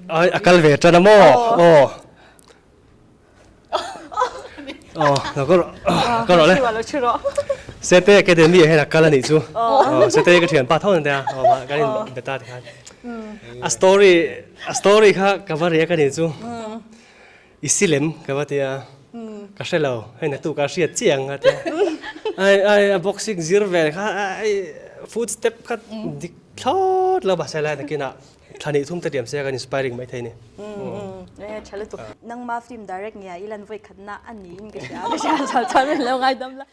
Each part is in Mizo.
Ai a kal ve tan a maw? Aw. Aw, lo ka rawh. Ka rawh le. Lo chhu rawh. Sete Academy ah hian a kal a nih chu. Aw, Sete ka thianpa tho ania. Aw, kan in be ta tikhan. A story, a story kha ka va riak a nih chu. I si lem ka va ti a, ka hre lo, hei naktuk a hriat chiah ang a ti a. Ai ai a boxing zir ve kha ai footstep kha dik thlawt lo mahse lai nakinah thla nih thum te diam se kan inspiring mai thei ni. E tha lutuk. Nangma film direct nge i lan vawi khatna a niin ka hria ka hria chal chuan min lo ngaidam la.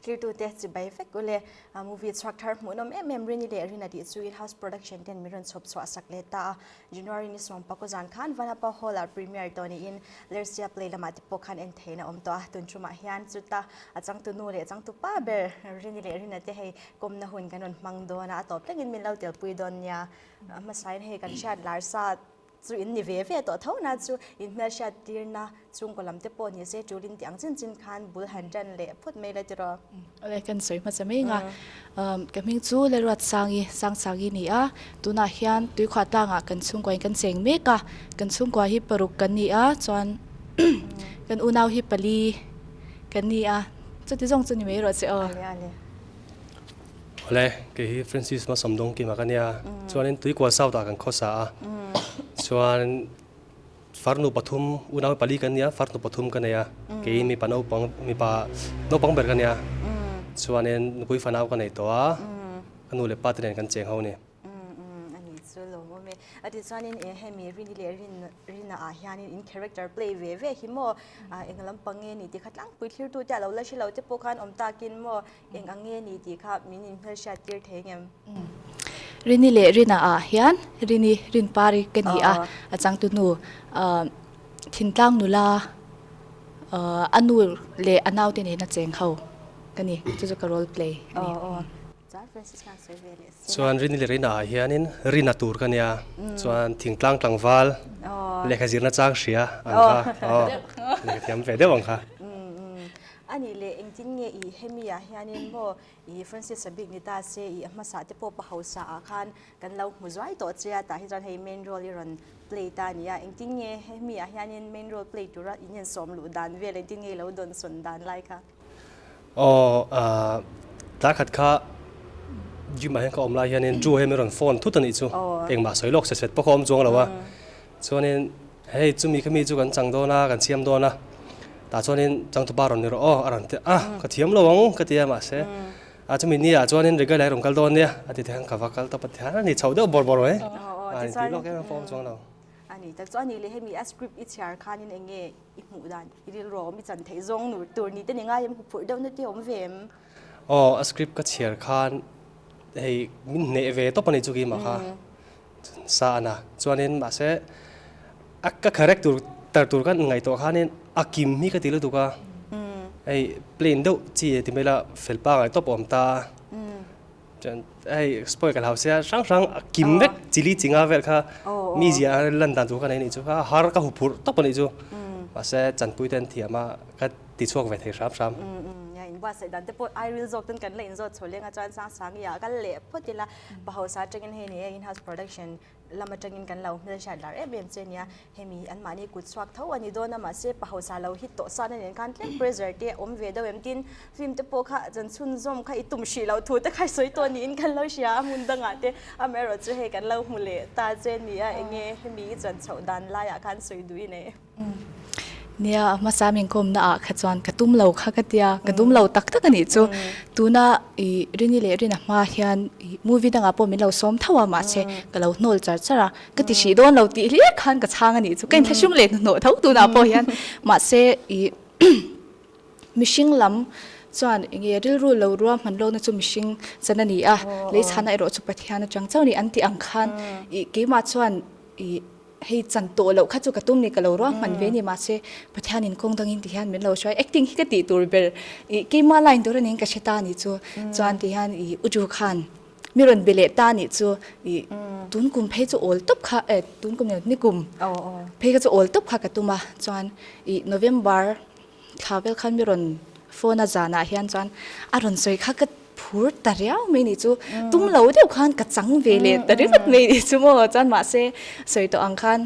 Thirtute chibai vek ule. Movie chhuak thar hmuhnawm em em Rini leh Rina tih chu in-house production ten min rawn chhawp chhuah sak leh ta a. January ni sawmpakua zan khan Vanapa Hall ah premiere tawh niin Lersia Play lamah te pawh khan en theihna a awm tawh a. Tun tumah hian chuta a changtu nu leh changtu pa ber Rini leh Rina te hei kawmna hun kan rawn hmang dawn a, a tawp thlengin min lo telpui dawn nia. Hmasain hei kan hriat lar sa Chu in ni ve ve tawh tho na chu in hmelhriat tirna chhungkaw lam te pawh ni se tulin tih ang chin chin khan bul han tan leh phawt mai la tiraw. Awle kan sawi hmasa mai anga ka hming chu Leruat Sangi Sangsangi ni a tunah hian tuikhuah tlangah kan chhungkua in kan cheng mek a kan chhungkua hi paruk kan ni a chuan kan unau hi pali kan ni a chuti zawng chu ni mai rawh che aw. Awle, kei hi Francis Hmasawm Dawngkima ka nia. Chuanin Tuikual South ah kan khawsa a. Chuan farnu pathum, unau pali kan nia, farnu pathum ka nei a. Kei mipa naupang, mipa naupang ber ka nia. Chuanin nupui fanau ka nei tawh a, ka nu leh pa te nen kan cheng ho a ni. A ni chu lawmawm e. A ti chuanin e hemi Rini leh Rin Rina ah hianin in character play ve ve hi maw eng lampang nge ni tih kha tlangpui thlirtu te a lo la hre lo te pawh khan awm takin maw eng ang nge ni tih kha min inhmelhriat tir thei ngem? Rini leh Rina ah hian Rini Rinpari ka ni a, a changtu nu Thintlang nula a nu leh a naute nena cheng ho ka ni, chu chu ka role play a ni. Chuan Rini leh Rina ah hianin Rina tur ka nia, chuan Thingtlang tlangval lehkha zirna chang hria ang kha, lehkha thiam ve deuh ang kha. A nih leh engtin nge i hemi ah hianin maw i Francis a bik ni ta se i a hmasa te pawh pa hausa ah khan kan lo hmu zuai tawh che a tah hi chuan hei main role i rawn play ta a ni a engtin nge hemi ah hianin main role play tura in insawm luh dan vel engtin nge i lo dawn sawn dan lai kha? Aw ah tlai khat kha gym ah hian ka awm lai hianin Drew hian min rawn phone thut a nih chu engmah sawi lawk set set pawh ka awm chuang lo a chuanin Hei chumi kha mi chu kan chang dawn a, kan siam dawn a, tah chuanin changtupa rawn ni rawh aw a rawn ti a, ka thiam lo ang ka ti a mahse a chumi ni ah chuanin Regal ah i rawn kal dawn nia a ti te khan ka va kal tawp a ti a ni chho deuh bawr bawr mai a ni tih lawk em em pawh awm chuang lo. A ni tak chu a ni leh hemi a script i chhiar khanin eng nge i hmuh dan i rilru a awm i chan theih zawng nur tur ni te ni ngai em huphurh deuh na te awm ve em? Aw a script ka chhiar khan hei min hneh ve tawp a ni chu keimah kha. Sa a na. Chuanin mahse a ka character tar tur khan ngaihtuah khanin a kim hi ka ti lutuk a. Hei plain deuh chi ti mai la fel pangai tawp a awm ta a. Chuan hei spoil ka hlau sia hrang hrang a kim vek chili chinga vel kha mi zia lan dan tur kha nei a nih chu kha har ka huphurh tawp a nih chu. Mahse chanpui te an thiam a ka ti chhuak ve thei hram hram. Nia inbuatsaih dan te pawh ai ril zawk ten kan la inzawt chho leng a chuan Sangsangi ah kal leh phawt ila. Pa hausa atangin hei ni e in-house production lam atangin kan lo hmelhriat lar em em che nia. Hemi anmahni kut chhuak tho a ni dawn a mahse pa hausa lo hit tawh san a nen khan tlem pressure te a awm ve deuh em tin film te pawh kha chan chhunzawm kha i tum hrih loh thu te kha i sawi tawh niin kan lo hria a hmun dangah te amaherawh chu hei kan lo hmu leh ta che nia enge hemi i chuan chhoh dan laiah khan sawi duh i nei. Nia, a hmasa min kawmna ah kha chuan ka tum lo kha ka tia, ka tum lo tak tak a nih chu. Tuna i Rini leh Rina hma hian i movie dangah pawh min lo sawm tho a, mahse ka lo hnawl char char a, ka ti hrih dawn lo tih hliah khan ka chhang a nih chu. Ka inthlahrung leh hnuhnawh tho tunah pawh hian, mahse i mihring lam chuan enge rilru lo ruahman lawkna chu mihring chan a ni a, leichhana erawh chu Pathian atang chauh a ni an tih ang khan i keimah chuan i Hei chan tawh loh kha chu ka tum ni ka lo ruahman ve ni mahse Pathianin kawng dangin ti hian min lo hruai acting hi ka tih tur ber ih keimah line tur aniang ka hre ta ni chu chuan ti hian ih u Ju khan mi rawn be leh ta nih chu ih tun kum phei chu awl tawp kha eh tun kum ni ni kum phei kha chu awl tawp kha ka tum a chuan ih November thla vel khan mi rawn phone a zanah hian chuan a rawn sawi kha ka. phur ta riau mai ni chu tum lo deuh khan ka chang ve leh ta ringawt mai ni chu maw chuan mahse sawi tawh ang khan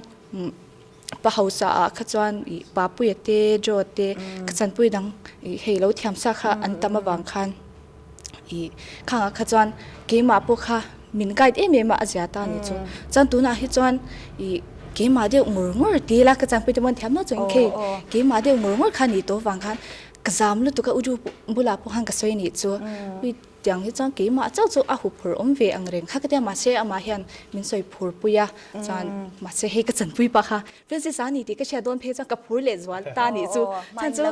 pa hausa ah kha chuan ih Papuia te Joe te ka chanpui dang ih hei lo thiam sa kha an tam avang khan ih khangah kha chuan keimah pawh kha min guide em em a a zia ta ni chu chuan tunah hi chuan ih keimah deuh ngur ngur ti ila ka chanpui te pawh an thiam lo chuan khei keimah deuh ngur ngur kha ni tawh avang khan Ka zam lutuk a, Uju bulah pawh khan ka sawi nih chu. Ui tiang hi chuan keimah chauh chu a hu phur awm ve ang reng kha ka tia mahse amah hian min sawi phur pui a, chuan mahse hei ka chanpui pah kha Francis a ni tih ka hriat dawn phei chuan ka phur leh zual ta nih chu. Chuan chu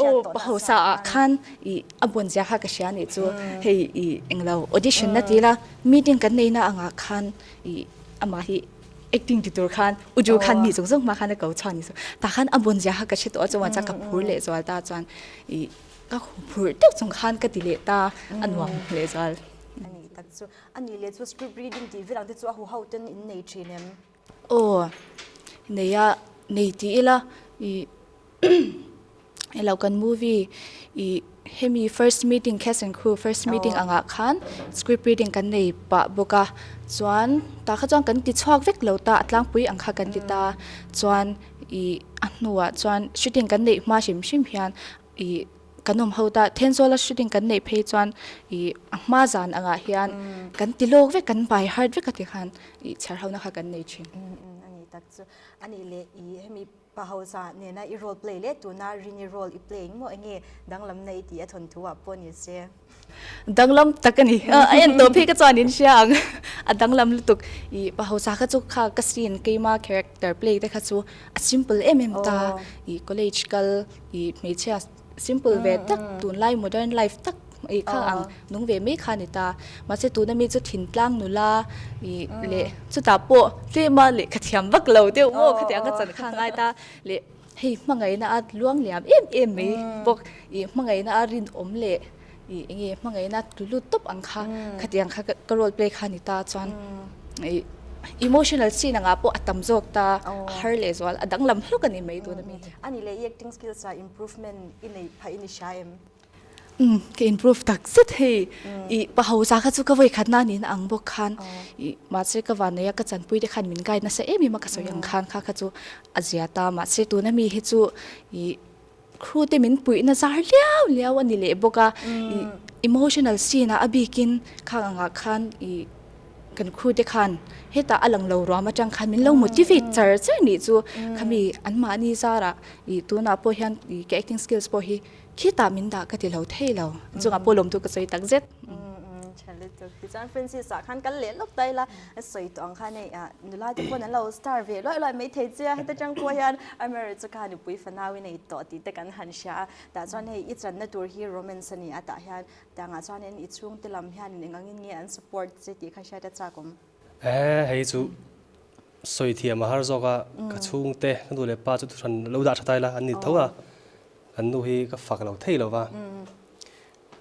aw pa hausa ah khan ih a bawn zia kha ka hria nih chu hei ih englo audition na ti ila meeting kan neihna angah khan ih amah hi Acting ti tur khan u Ju khan mi zawng zawng hma khan a ko chhuak ni chu. Tah khan a bawn zia kha ka hre tawh a chuan chuan ka phur leh zual ta chuan ih ka phur deuh chung khan ka ti leh ta a nuam leh zual. A ni tak chu. A nih leh chu script reading tih vel ang te chu a huho ten in nei thin em? Aw nei a nei ti ila ih Elo kan movie ih hemi first meeting cast and crew first meeting angah khan script reading kan nei pah bawk a chuan tah kha chuan kan ti chhuak vek lo ta a tlangpui ang kha kan ti ta chuan ih a hnuah chuan shooting kan neih hma hrim hrim hian ih kan awm ho ta Thenzawl a shooting kan neih phei chuan ih a hma zan angah hian kan ti lawk vek kan by heart vek a ti khan ih chhiar ho na kha kan nei thin. A ni tak chu a nih leh ih hemi Pa Hausa nena i role play leh tuna Rini role i play eng maw enge danglam na i tih a thawnthu ah pawh ni se. Danglam tak a ni. A en tawh phei ka chuan in hria ang. A danglam lutuk. I Pa Hausa kha chu kha ka scene keima character play te kha chu a simple em em ta. I college kal i hmeichhia simple ve tak tunlai modern life tak ih kha ang nung ve mai kha a ni ta. Mahse tuna mi chu thintlang nula ih leh chutah pawh tlema lehkha thiam vak lo deuh maw khatiang ka chan kha a ngai ta leh hei hmangaihna a luang liam em em mai bawk ih hmangaihna a rinawm leh ih eng nge hmangaihna tlu lut tawp ang kha khatiang kha ka role play kha a ni ta chuan ih emotional scene angah pawh a tam zawk ta a har leh zual a danglam hlawk a ni mai tuna mi hi. A ni leh i acting skills ah improvement i neih phah i ni hria em? Umm ka improve tak zet hei ih pa hausa kha chu ka vawi khatna niin a ang bawk khan ih mahse ka van nei a ka chanpui te khan min guide nasa em em a ka sawi ang khan kha kha chu a zia ta mahse tuna mi hi chu ih crew te min puihna zar liau liau a ni leh bawk a ih emotional scene ah a bikin khang angah khan ih kan crew te khan hetah a lang lo ruam atang khan min lo motivate char char nih chu khami anmahni zarah ih tunah pawh hian ih ka acting skills pawh hi Khitah min dah ka ti lo thei lo. Chungah pawh lawmtu ka sawi tak zet. Tha lutuk. Tichuan Francis ah khan kal leh lawk ta ila a sawi tawh ang khan hei nula te pawn an lo star ve luai luai mai thei che a. Heta tang pawh hian Amara chu kha nupui fanau in ei tawh tih te kan han hria a. Tah chuan hei i channa tur hi romance a ni a tah hian tangah chuanin i chhungte lam hianin eng angin nge an support che tih kha hriat a chak awm. Ehe hei chu sawi thiam a har zawk a, ka chhungte ka nu leh pa chu thuhran lo dah tha ta ila an ni tho a. Kan nu hi ka fak lo thei lo va,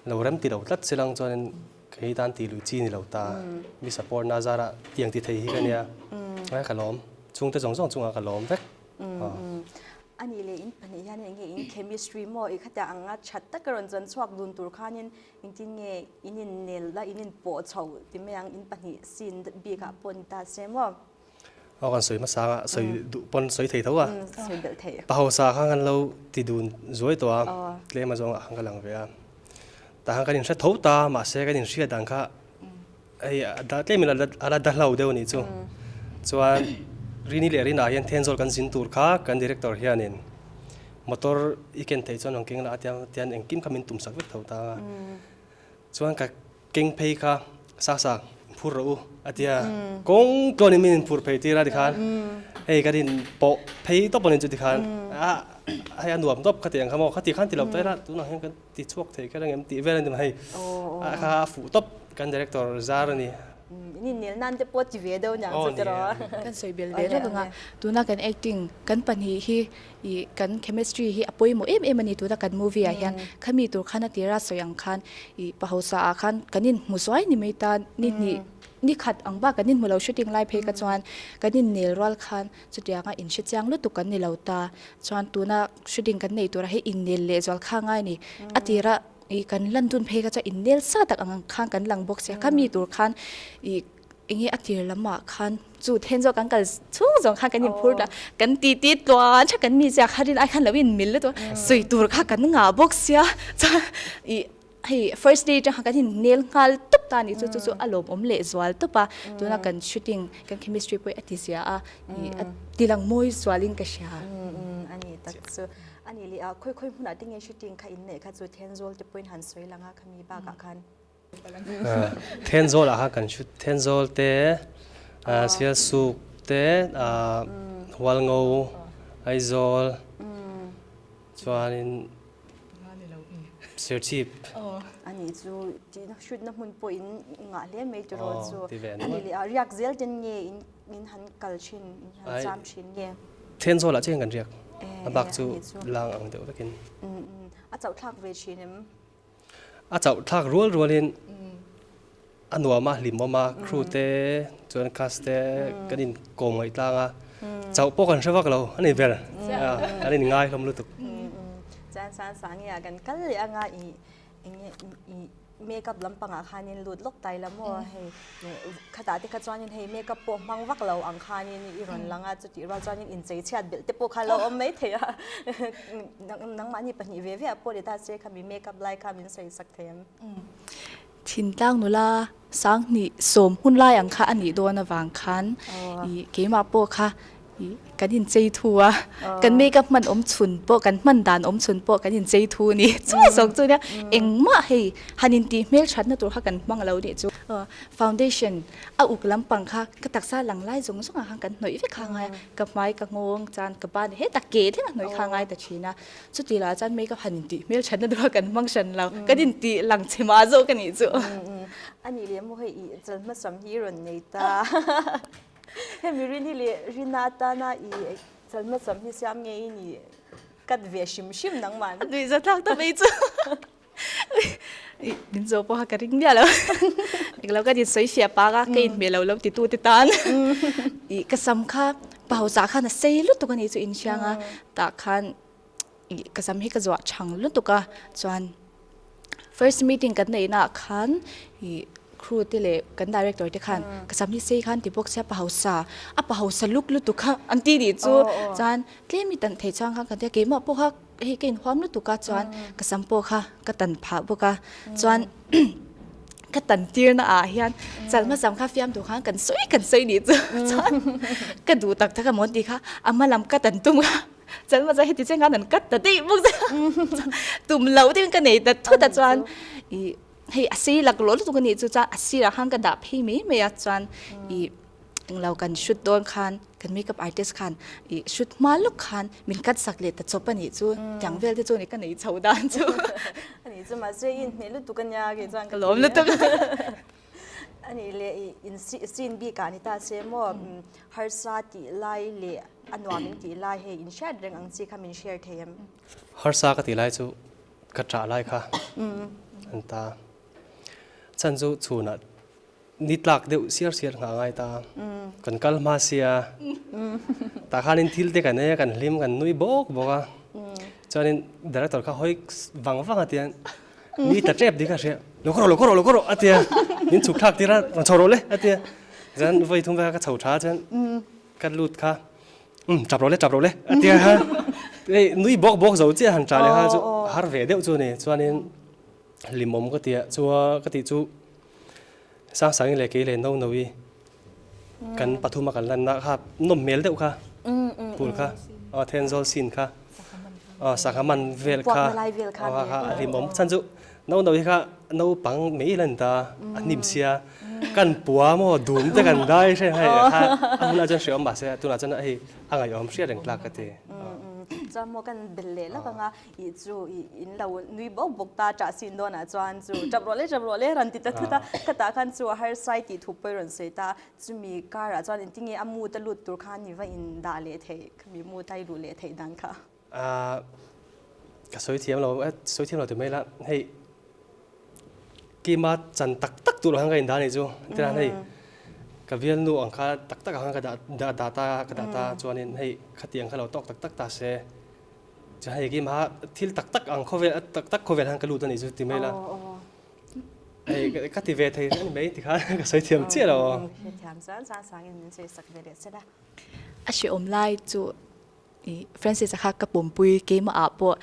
lo rem ti lo tlat si lang chuanin kei tan tih lui chi ni lo ta, mi support na zarah tiang ti thei hi ka nia, a ka lawm, chhungte zawng zawng chungah ka lawm vek. A nih leh in pahnih hian eng nge in chemistry maw i khatiang anga that taka rawn chuan chhuak dun tur khanin engtin nge in innel la in inpawh chho ti mai ang in pahnih scene bikah pawh ni ta se maw? Aw kan sawi hmasa a, sawi duh pawn sawi thei tho a. Sawi belh thei. Pa hausa kha kan lo ti dun zuai tawh a, tlem azawng ah khan ka lang ve a. Tah khan kan inhre tho ta, mahse kan inhriat dan kha hei a da tlem in a la da hlo deuh a nih chu. Chuan Rini leh Rina hian Thenzawl kan zin tur kha kan director hianin motor i ken theih chuan rawn keng la a tia tian engkim kha min tumsak vek tho ta a. Chuan ka Keng phei kha sa sa phur rawh u a tia kawng tluan in min in phur phei tir a tikhan hei kan in pawh phei tawp a ni chu tikhan a hei a nuam tawp kha ti ang kha maw kha ti khan ti lo ta ila tunah hian kan ti chhuak thei kher ang em tih vel a ni hei a kha a fuh tawp kan director zar a ni. In innel nan te pawh ti ve deuh niang chu tiraw. Kan sawi bel ve reng ang a tuna kan acting kan pahnih hi Ih kan chemistry hi a pawimawh em em a ni tuna kan movie ah hian khami tur khan a tira sawi ang khan ih pa hausa ah khan kan inhmu zuai ni mai ta ni hnih ni khat ang bak kan inhmu lo shooting lai phei kha chuan kan innel rual khan chutianga inhre chiang lutuk kan ni lo ta chuan tuna shooting kan nei tura hei innel leh zual kha ngai a ni a tira. I kan lan dun phei kha chuan innel sa tak ang khan kan lang bawk sia khami tur khan i enge a tir lamah khan chu then zawk kan kal chhung zawng khan kan inphur ta kan ti ti tluan tha kan mi zia kha rin ai khan lo inmil lutuk a sawi tur kha kan ngah bawk sia chuan i hei first day atang khan kan innel nghal tawp ta a ni chu chu chu a lawmawm leh zual tawp a tuna kan shooting kan chemistry pawh hi a ti zia a i a ti lang mawi zualin ka hria. A ni tak chu. A nih leh a, khawi khawi hmunah te nge shooting kha in neih kha chu Thenzawl te pawhin han sawi lang a, khami bakah khan. Thenzawl ah khan kan shoot, Thenzawl te, Sialsuk te, Hualngo, Aizawl, chuanin Serchhip. A nih chu tihna shoot na hmun pawh in ngah hle mai tiraw chu. A nih leh a, riak zel ten nge in in han kal thin, in han cham thin nge? Thenzawl ah chian kan riak. A bak chu lang ang deuh vekin. A chauh thlak ve thin em? A chauh thlak rual rualin a nuam a, hlimawm a, crew te chuan cast te kan in kawm ngaih tlang a, chauh pawh kan hre vak lo a ni ber. Kan in ngai hlawm lutuk. Chuan Sansangi ah kan kal leh anga i enge i Makeup lampangah khanin lut lawk tai la maw hei khatah te kha chuanin hei makeup pawh hmang vak lo ang khanin i rawn lang a chutih rual chuanin inchei chhiat belh te pawh kha lo awm mai thei a nangmahni pahnih ve ve ah pawh ni ta se khami makeup lai kha min sawi sak thei em. Thintlang nula Sanghnih sawm hun lai ang kha a nih dawn avang khan ih keimah pawh kha ih kan inchei thu a, kan makeup hman awm chhun pawh kan hman dan awm chhun pawh kan inchei thu a ni. Chu zawk chu nia engmah hei han intih hmelthatna tur kha kan hmang lo nih chu. Foundation a uk lampang kha ka taksa lang lai zawng zawngah khan kan hnawih vek kha a ngai a, ka hmai ka nghawng chuan ka ban hetah ke thleng a hnawih kha a ngai ta thin a. Chuti lah chuan makeup han intih hmel thatna deuh a kan hmang hran lo, kan intih lang che mah zawk a nih chu. A nih leh maw hei i chal hmasam hi i rawn nei ta. Hemi rin hi leh rina atana i chal hmasam hi siam nge i nih cut ve hrim hrim nangmah. A nuihza thlak ta mai chu. Min zawh pawha ka ring miah lo. Englo ka insawi fiah pak a, ka inhmeh lo lo titu te tan. Ih ka sam kha pau zah khan a sei lutuk a nih chu inhriang a, tah khan ih ka sam hi ka zuah chhang lutuk a, chuan first meeting kan neih naah khan ih crew te leh kan director te khan ka sam hi sei khan ti bawk sia pahausa a pahausa luk lutuk kha an ti nih chu, chuan tlem i tan theih chuan khan kan tia keimah pawh kha Hei ka inhuam lutuk a chuan ka sam pawh kha ka tan phah bawk a chuan ka tan tirna ah hian chalma sam kha fiam tur khan kan sawi kan sawi nih chu chuan ka duh tak tak a mawn tih kha a hma lam ka tan tum kha chalma chuan heti chiang khan an cut ta daih bawk che tum loh deuhin ka nei ta thut a chuan ih hei a sei laklawh lutuk a nih chu chuan a sirah khan ka dah phei mai mai a chuan ih Englo kan shoot dawn khan kan makeup artist khan ih shoot hma lawk khan min cut sak leh ta chawp a nih chu tiang vel te chu ni ka nei chho dan chu. A nih chu mahse i inhmeh lutuk a nia kei chuan ka lawm lutuk. A nih leh ih in scene bik ah ni ta se maw harsa tih lai leh a nuam in tih lai hei in hriat reng ang chi kha min share thei em? Harsa ka tih lai chu ka ṭah lai kha an ta. Chhan chu chhunah Ni tlak deuh siar siar nghah ngai ta. Kan kal hma sia. Tah khanin thil te kan ei a, kan hlim, kan nui bawk bawk a. Chuanin director kha hawi vang vang a tia, ni ta tep dik a hria, lo kawr rawh, lo kawr rawh, lo kawr rawh a tia. Min chhuk thlak tir a, rawn chho rawh le a tia. Chuan vawi thum veka ka chho tha chuan ka lut kha, um tap rawh le, tap rawh le a tia. Hei nui bawk bawk zo chiah han tah leh kha chu har ve deuh chu a ni. Chuanin hlimawm ka tia, chua ka tih chu Sangsangin leh kei leh no no-i kan pathuma kan lanna kha nawm hmel deuh kha pool kha aw Thenzawl scene kha aw sangha man vel kha aw kha a hlimawm chhan chu no no-i kha naupang mai lan ta a hnim sia kan pua maw dum te kan dai hre hei kha a hunah chuan hreawm mahse tunah chuan hei a ngaihawm hriat reng tlak ka ti. Chuan maw kan bel leh lawk anga Ih chu ih in lo nui bawk bawk ta ṭah sin dawnah chuan chu ṭap rawh le ṭap rawh le rawn ti ta thut a, khatah khan chu a harsai tih thu pawh i rawn sawi ta, chumi karah chuan engtinge a mood a lut tur khan i va in dah leh theih, khami mood a i luh leh theih dan kha. Ahh ka sawi thiam lo, sawi thiam lo ti mai la, hei Kima chan tak tak tur ang khan ka in dah a nih chu, entirah hei ka bialnu ang kha tak tak ang khan ka dah dah ta ka dah ta chuanin hei khatiang kha lo tawk tak tak ta se. Chuan hei keimah thil tak tak ang khawvel tak tak khawvel han ka lut a nih chu ti mai la. Hei ka ti ve thei a ni mai ti khan ka sawi thiam chiah lo. Hrethiam chuan sang sangin min sawi sak ve leh che la. A hrehawm lai chu i Francis-a kha ka pumpui keimah ah pawh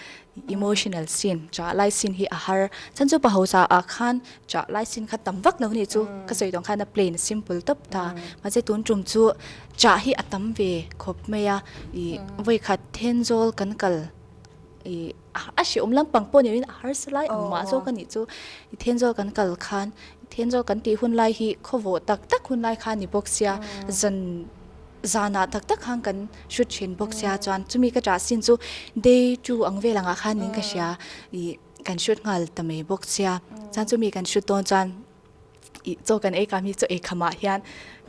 emotional scene chah lai scene hi a har chhan chu pa hausa ah khan chah lai scene kha tam vak lo a nih chu ka sawi tawng khan a plain a simple tawp ta mahse tun tum chu chah hi a tam ve khawp mai a i vawikhat Thenzawl kan kal i a hrehawm lampang pawh ni loin a harsa lai ang mah zawk a nih chu i Thenzawl kan kal khan Thenzawl kan tih hun lai hi khawvawh tak tak hun lai kha a ni bawk sia zan Zanah tak tak khan kan hrut thin bawk sia chuan chumi ka ṭah sin chu day two ang vel angah khan in ka hria ih kan hrut nghal ta mai bawk sia chuan chumi kan hrut dawn chuan ih chaw kan ei kam hi chaw ei khamah hian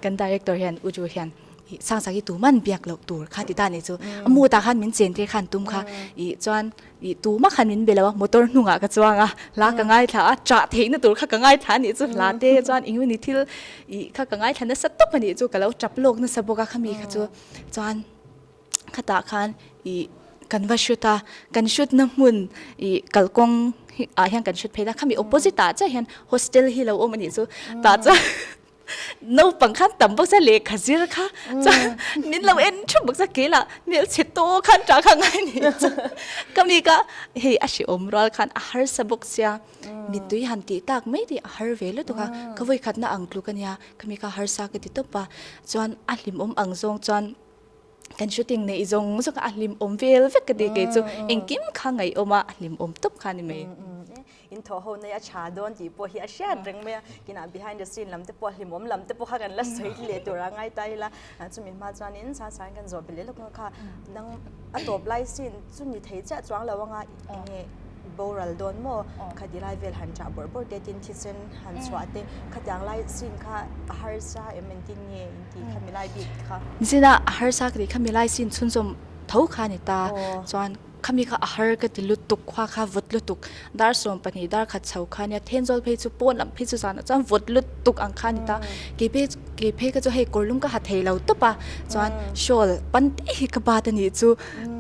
kan director hian u Ju hian ih Sangsak hi tuman biak loh tur kha ti ta nih chu a mood ah khan min chen tir khan tum kha ih chuan Ih tumah khan min be lo a, motor hnungah ka chuang a, hla ka ngaithla a, chah theihna tur kha ka ngaithla a nih chu hla te chuan engemaw ni thil ih kha ka ngaithla nasa tawp a nih chu ka lo tap lawk nasa bawk a khami kha chu chuan khatah khan ih kan va shoot a, kan shoot na hmun ih kalkawng hi ah hian kan shoot phei ta khami opposite ah chiah hian hostel hi lo awm a nih chu tah chuan. Naupang khan tam bawk sia lehkha zir kha chuan min lo en thup bawk sia kei lah hmelchhe tawk khan tah kha ngai ni chuan ka mi ka hei a hrehawm rual khan a harsa bawk sia mittui han tih tak mai te a har ve lutuk a ka vawikhatna ang tluk ania ka mi kha harsa ka ti tawp a chuan a hlimawm ang zawng chuan kan shooting neih zawng zawng a hlimawm vel vek ka ti kei chu engkim kha ngaihawm a a hlimawm tawp kha ni mai. In thawh ho nei a tha dawn tih pawh hi a hriat reng mai a, kinah behind the scene lam te pawh hlimawm lam te pawh kha kan la sawi leh tur a ngai ta ila, chumi hma chuanin sang sangin kan zawh belh lawk kha nang a tawp lai scene chu ni thei chiah chuang lo anga enge boral dawn maw khati lai vel han chah bawrh bawrh te tin thisen han chhuah te khatiang lai scene kha a harsa em engtin nge in tih kha milai bik kha. Nichinah a harsa ka tih kha milai scene chhunzawm tho kha ni ta chuan Khami kha a har ka ti lutuk, khua kha vawt lutuk, dar 12 dar khat chho kha nia, Thenzawl phei chu pawn lam phei chu zanah chuan vawt lutuk ang kha a ni ta. Kei phei kei phei kha chu hei kawrlum ka ha thei lo tawp a, chuan shawl pan te hi ka bat a nih chu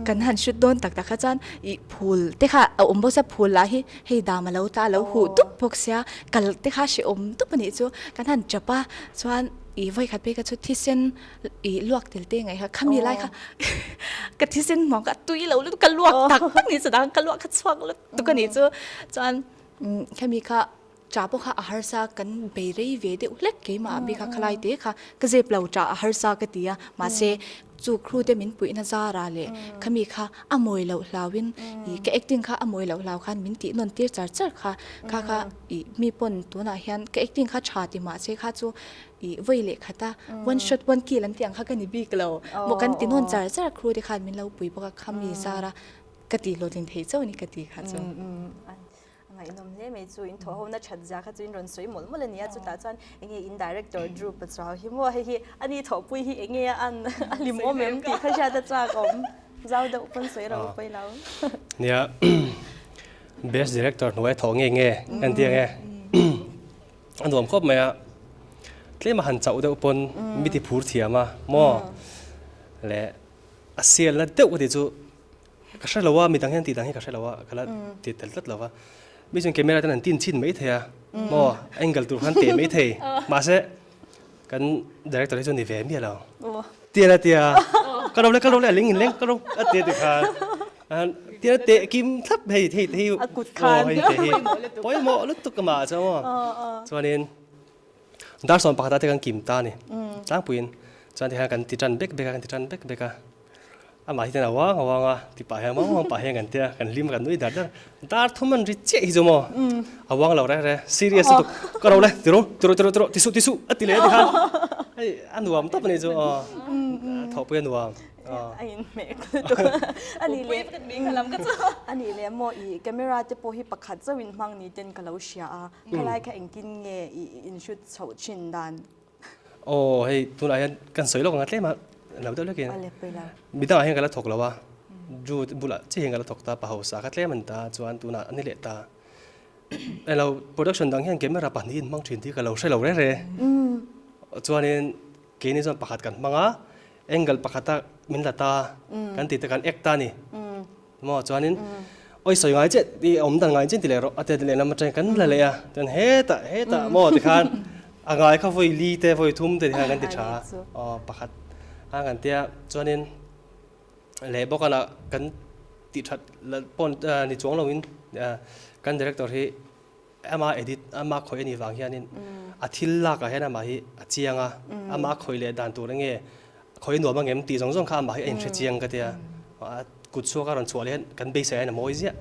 kan han hrut dawn tak tak kha chuan ih phul te kha a awm bawk sia, phul lah hi hei dam a lo ta a lo huh dup bawk sia, kal te kha hrehawm dup a nih chu kan han tap a, chuan ih vawikhat phei kha chu thisen I luak tel te ngai kha khami lai kha ka thisen hmuang kha tui lo lutuk ka luak tak tak ni chu dang ka luak kha chhuak lutuk ani chu chuan khami kha cha pawh kha a harsa kan bei rei ve deuh hlek keimah ah bik kha khalai te kha ka zep lo cha a harsa ka ti a mahse chu crew te min puihna zara leh khami kha a mawi loh hlauin i ka acting kha a mawi loh hlau khan min tih nawn tir char char kha kha kha i mi pawn tunah hian ka acting kha tha ti mahse kha chu I vawi leh khat a, one shot one kill an tih ang kha ka ni bik lo. Maw kan ti nawn char char crew te khan min lo pui bawk a, khami zar a ka ti hlawhtlin thei chauh a ni ka ti kha chu. A ngaihnawm hle mai chu, in thawh ho na that zia kha chu in rawn sawi mawlh mawlh a ni a, chutah chuan enge in director Drew Pachuau hi maw hei hi a ni thawhpui hi enge a an a hlimawm em tih kha hriat a chak awm zau deuh pawn sawi ro pawi lo. Nia best director hnuai thawh nge nge kan ti ang e. A nuam khawp mai a, tlem a han chauh deuh pawn mi ti phur thiam a maw le a sialna deuh ka tih chu ka hre lo a, midang hian tih dang hi ka hre lo a, ka la ti tel tlat lo va, mi chuan camera ten an tin chhin mai thei a maw angle tur khan teh mai thei mahse Kan director hi chu ni ve miah lo. Tian a tia, ka ro le ka ro le a ling in leng ka ro a tia ti khan. Tian a teh kim thlap hei hei te hi. A kut khan. Hei te hi. Pawimawh lutuk amah chuan maw. Chuanin dar 11 ah te kan kim ta a ni. Tlangpuiin chuan tikhan kan ti tan bek bek a kan ti tan bek bek a. Amah hi chuan a uang a uang a, ti pah hian uang uang pah hian kan tia, kan hlim a kan nui dar dar. Dar thum an ri chiah hi chu maw, a uang lo reng reng, serious lutuk, ka ro le, ti ro, ti ro, ti ro, ti ro, ti suh, ti suh a ti leh a ti khan. Hei a nuam tawp a ni chu aw, thawhpui a nuam. A inhmeh lutuk a ni leh, a ni leh maw i camera te pawh hi pakhat zauh in hmang ni ten ka lo hria a, khalai kha engtin nge i in shoot chhoh thin dan? Aw hei tunah hian kan sawi lawk ang a tlem a lo deuh hlekin midangah hian ka la thawk lo a Ju bulah chiah hian ka la thawk ta pa hausa kha tlem a ni ta chuan tunah a ni leh ta elo production dang hian camera pahnihin hmang thin tih ka lo hre lo reng reng chuanin keini chuan pakhat kan hmang a angle pakhata min la ta kan tih te kan act ta a ni. Maw chuanin oi sawi ngai chiah i awm dan ngai chiah ti leh rawh a tia lehlam atangin kan la leh a chuan hetah hetah maw tikhan a ngai kha vawi li te vawi thum te tikhan kan ti tha a aw pakhat a kan tia chuanin leh bawk a kan tih that la pawh ni chuang loin kan director hi Ama edit, ama khawih a nih vang hianin a thil lakah hian amah hi a chiang a, ama khawih leh dan tur enge khawih nuam angem tih zawng zawng kha amah hi a inhre chiang ka tia, a kut chhuak a rawn chhuah leh hian kan beisei aiin a mawi ziah.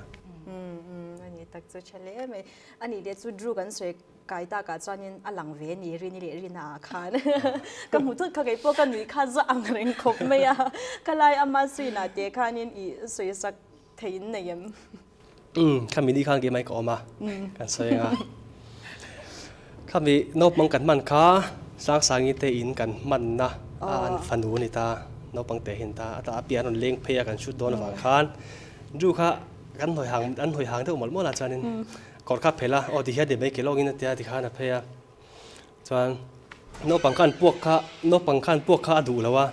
A ni tak chu tha hle mai. A nih leh chu Drew kan sawi kai takah chuanin a lang ve a ni Rini leh Rina ah khan. Ka hmu thut kha kei pawh ka nuih kha za ang reng khawp mai a. Khalai ama screen ah te khanin i sawi sak theiin nei em? Umm, khami ni khan keimah hi ka awm a, kan sawi ang a. Khami naupang kan hman kha Sangsangi te in kan hmanna a an fanu a ni ta, naupang te hi an ta. A tah a piah an rawn leng phei a kan shoot dawn avang khan Drew kha kan hawi hang an hawi hang deuh mawlh mawlh a chuanin kawr kha a phelh a, aw ti hian ti mai ke lawngin a tia tikhan a phei a. Chuan naupang khan puak kha naupang khan puak kha a duh lo a,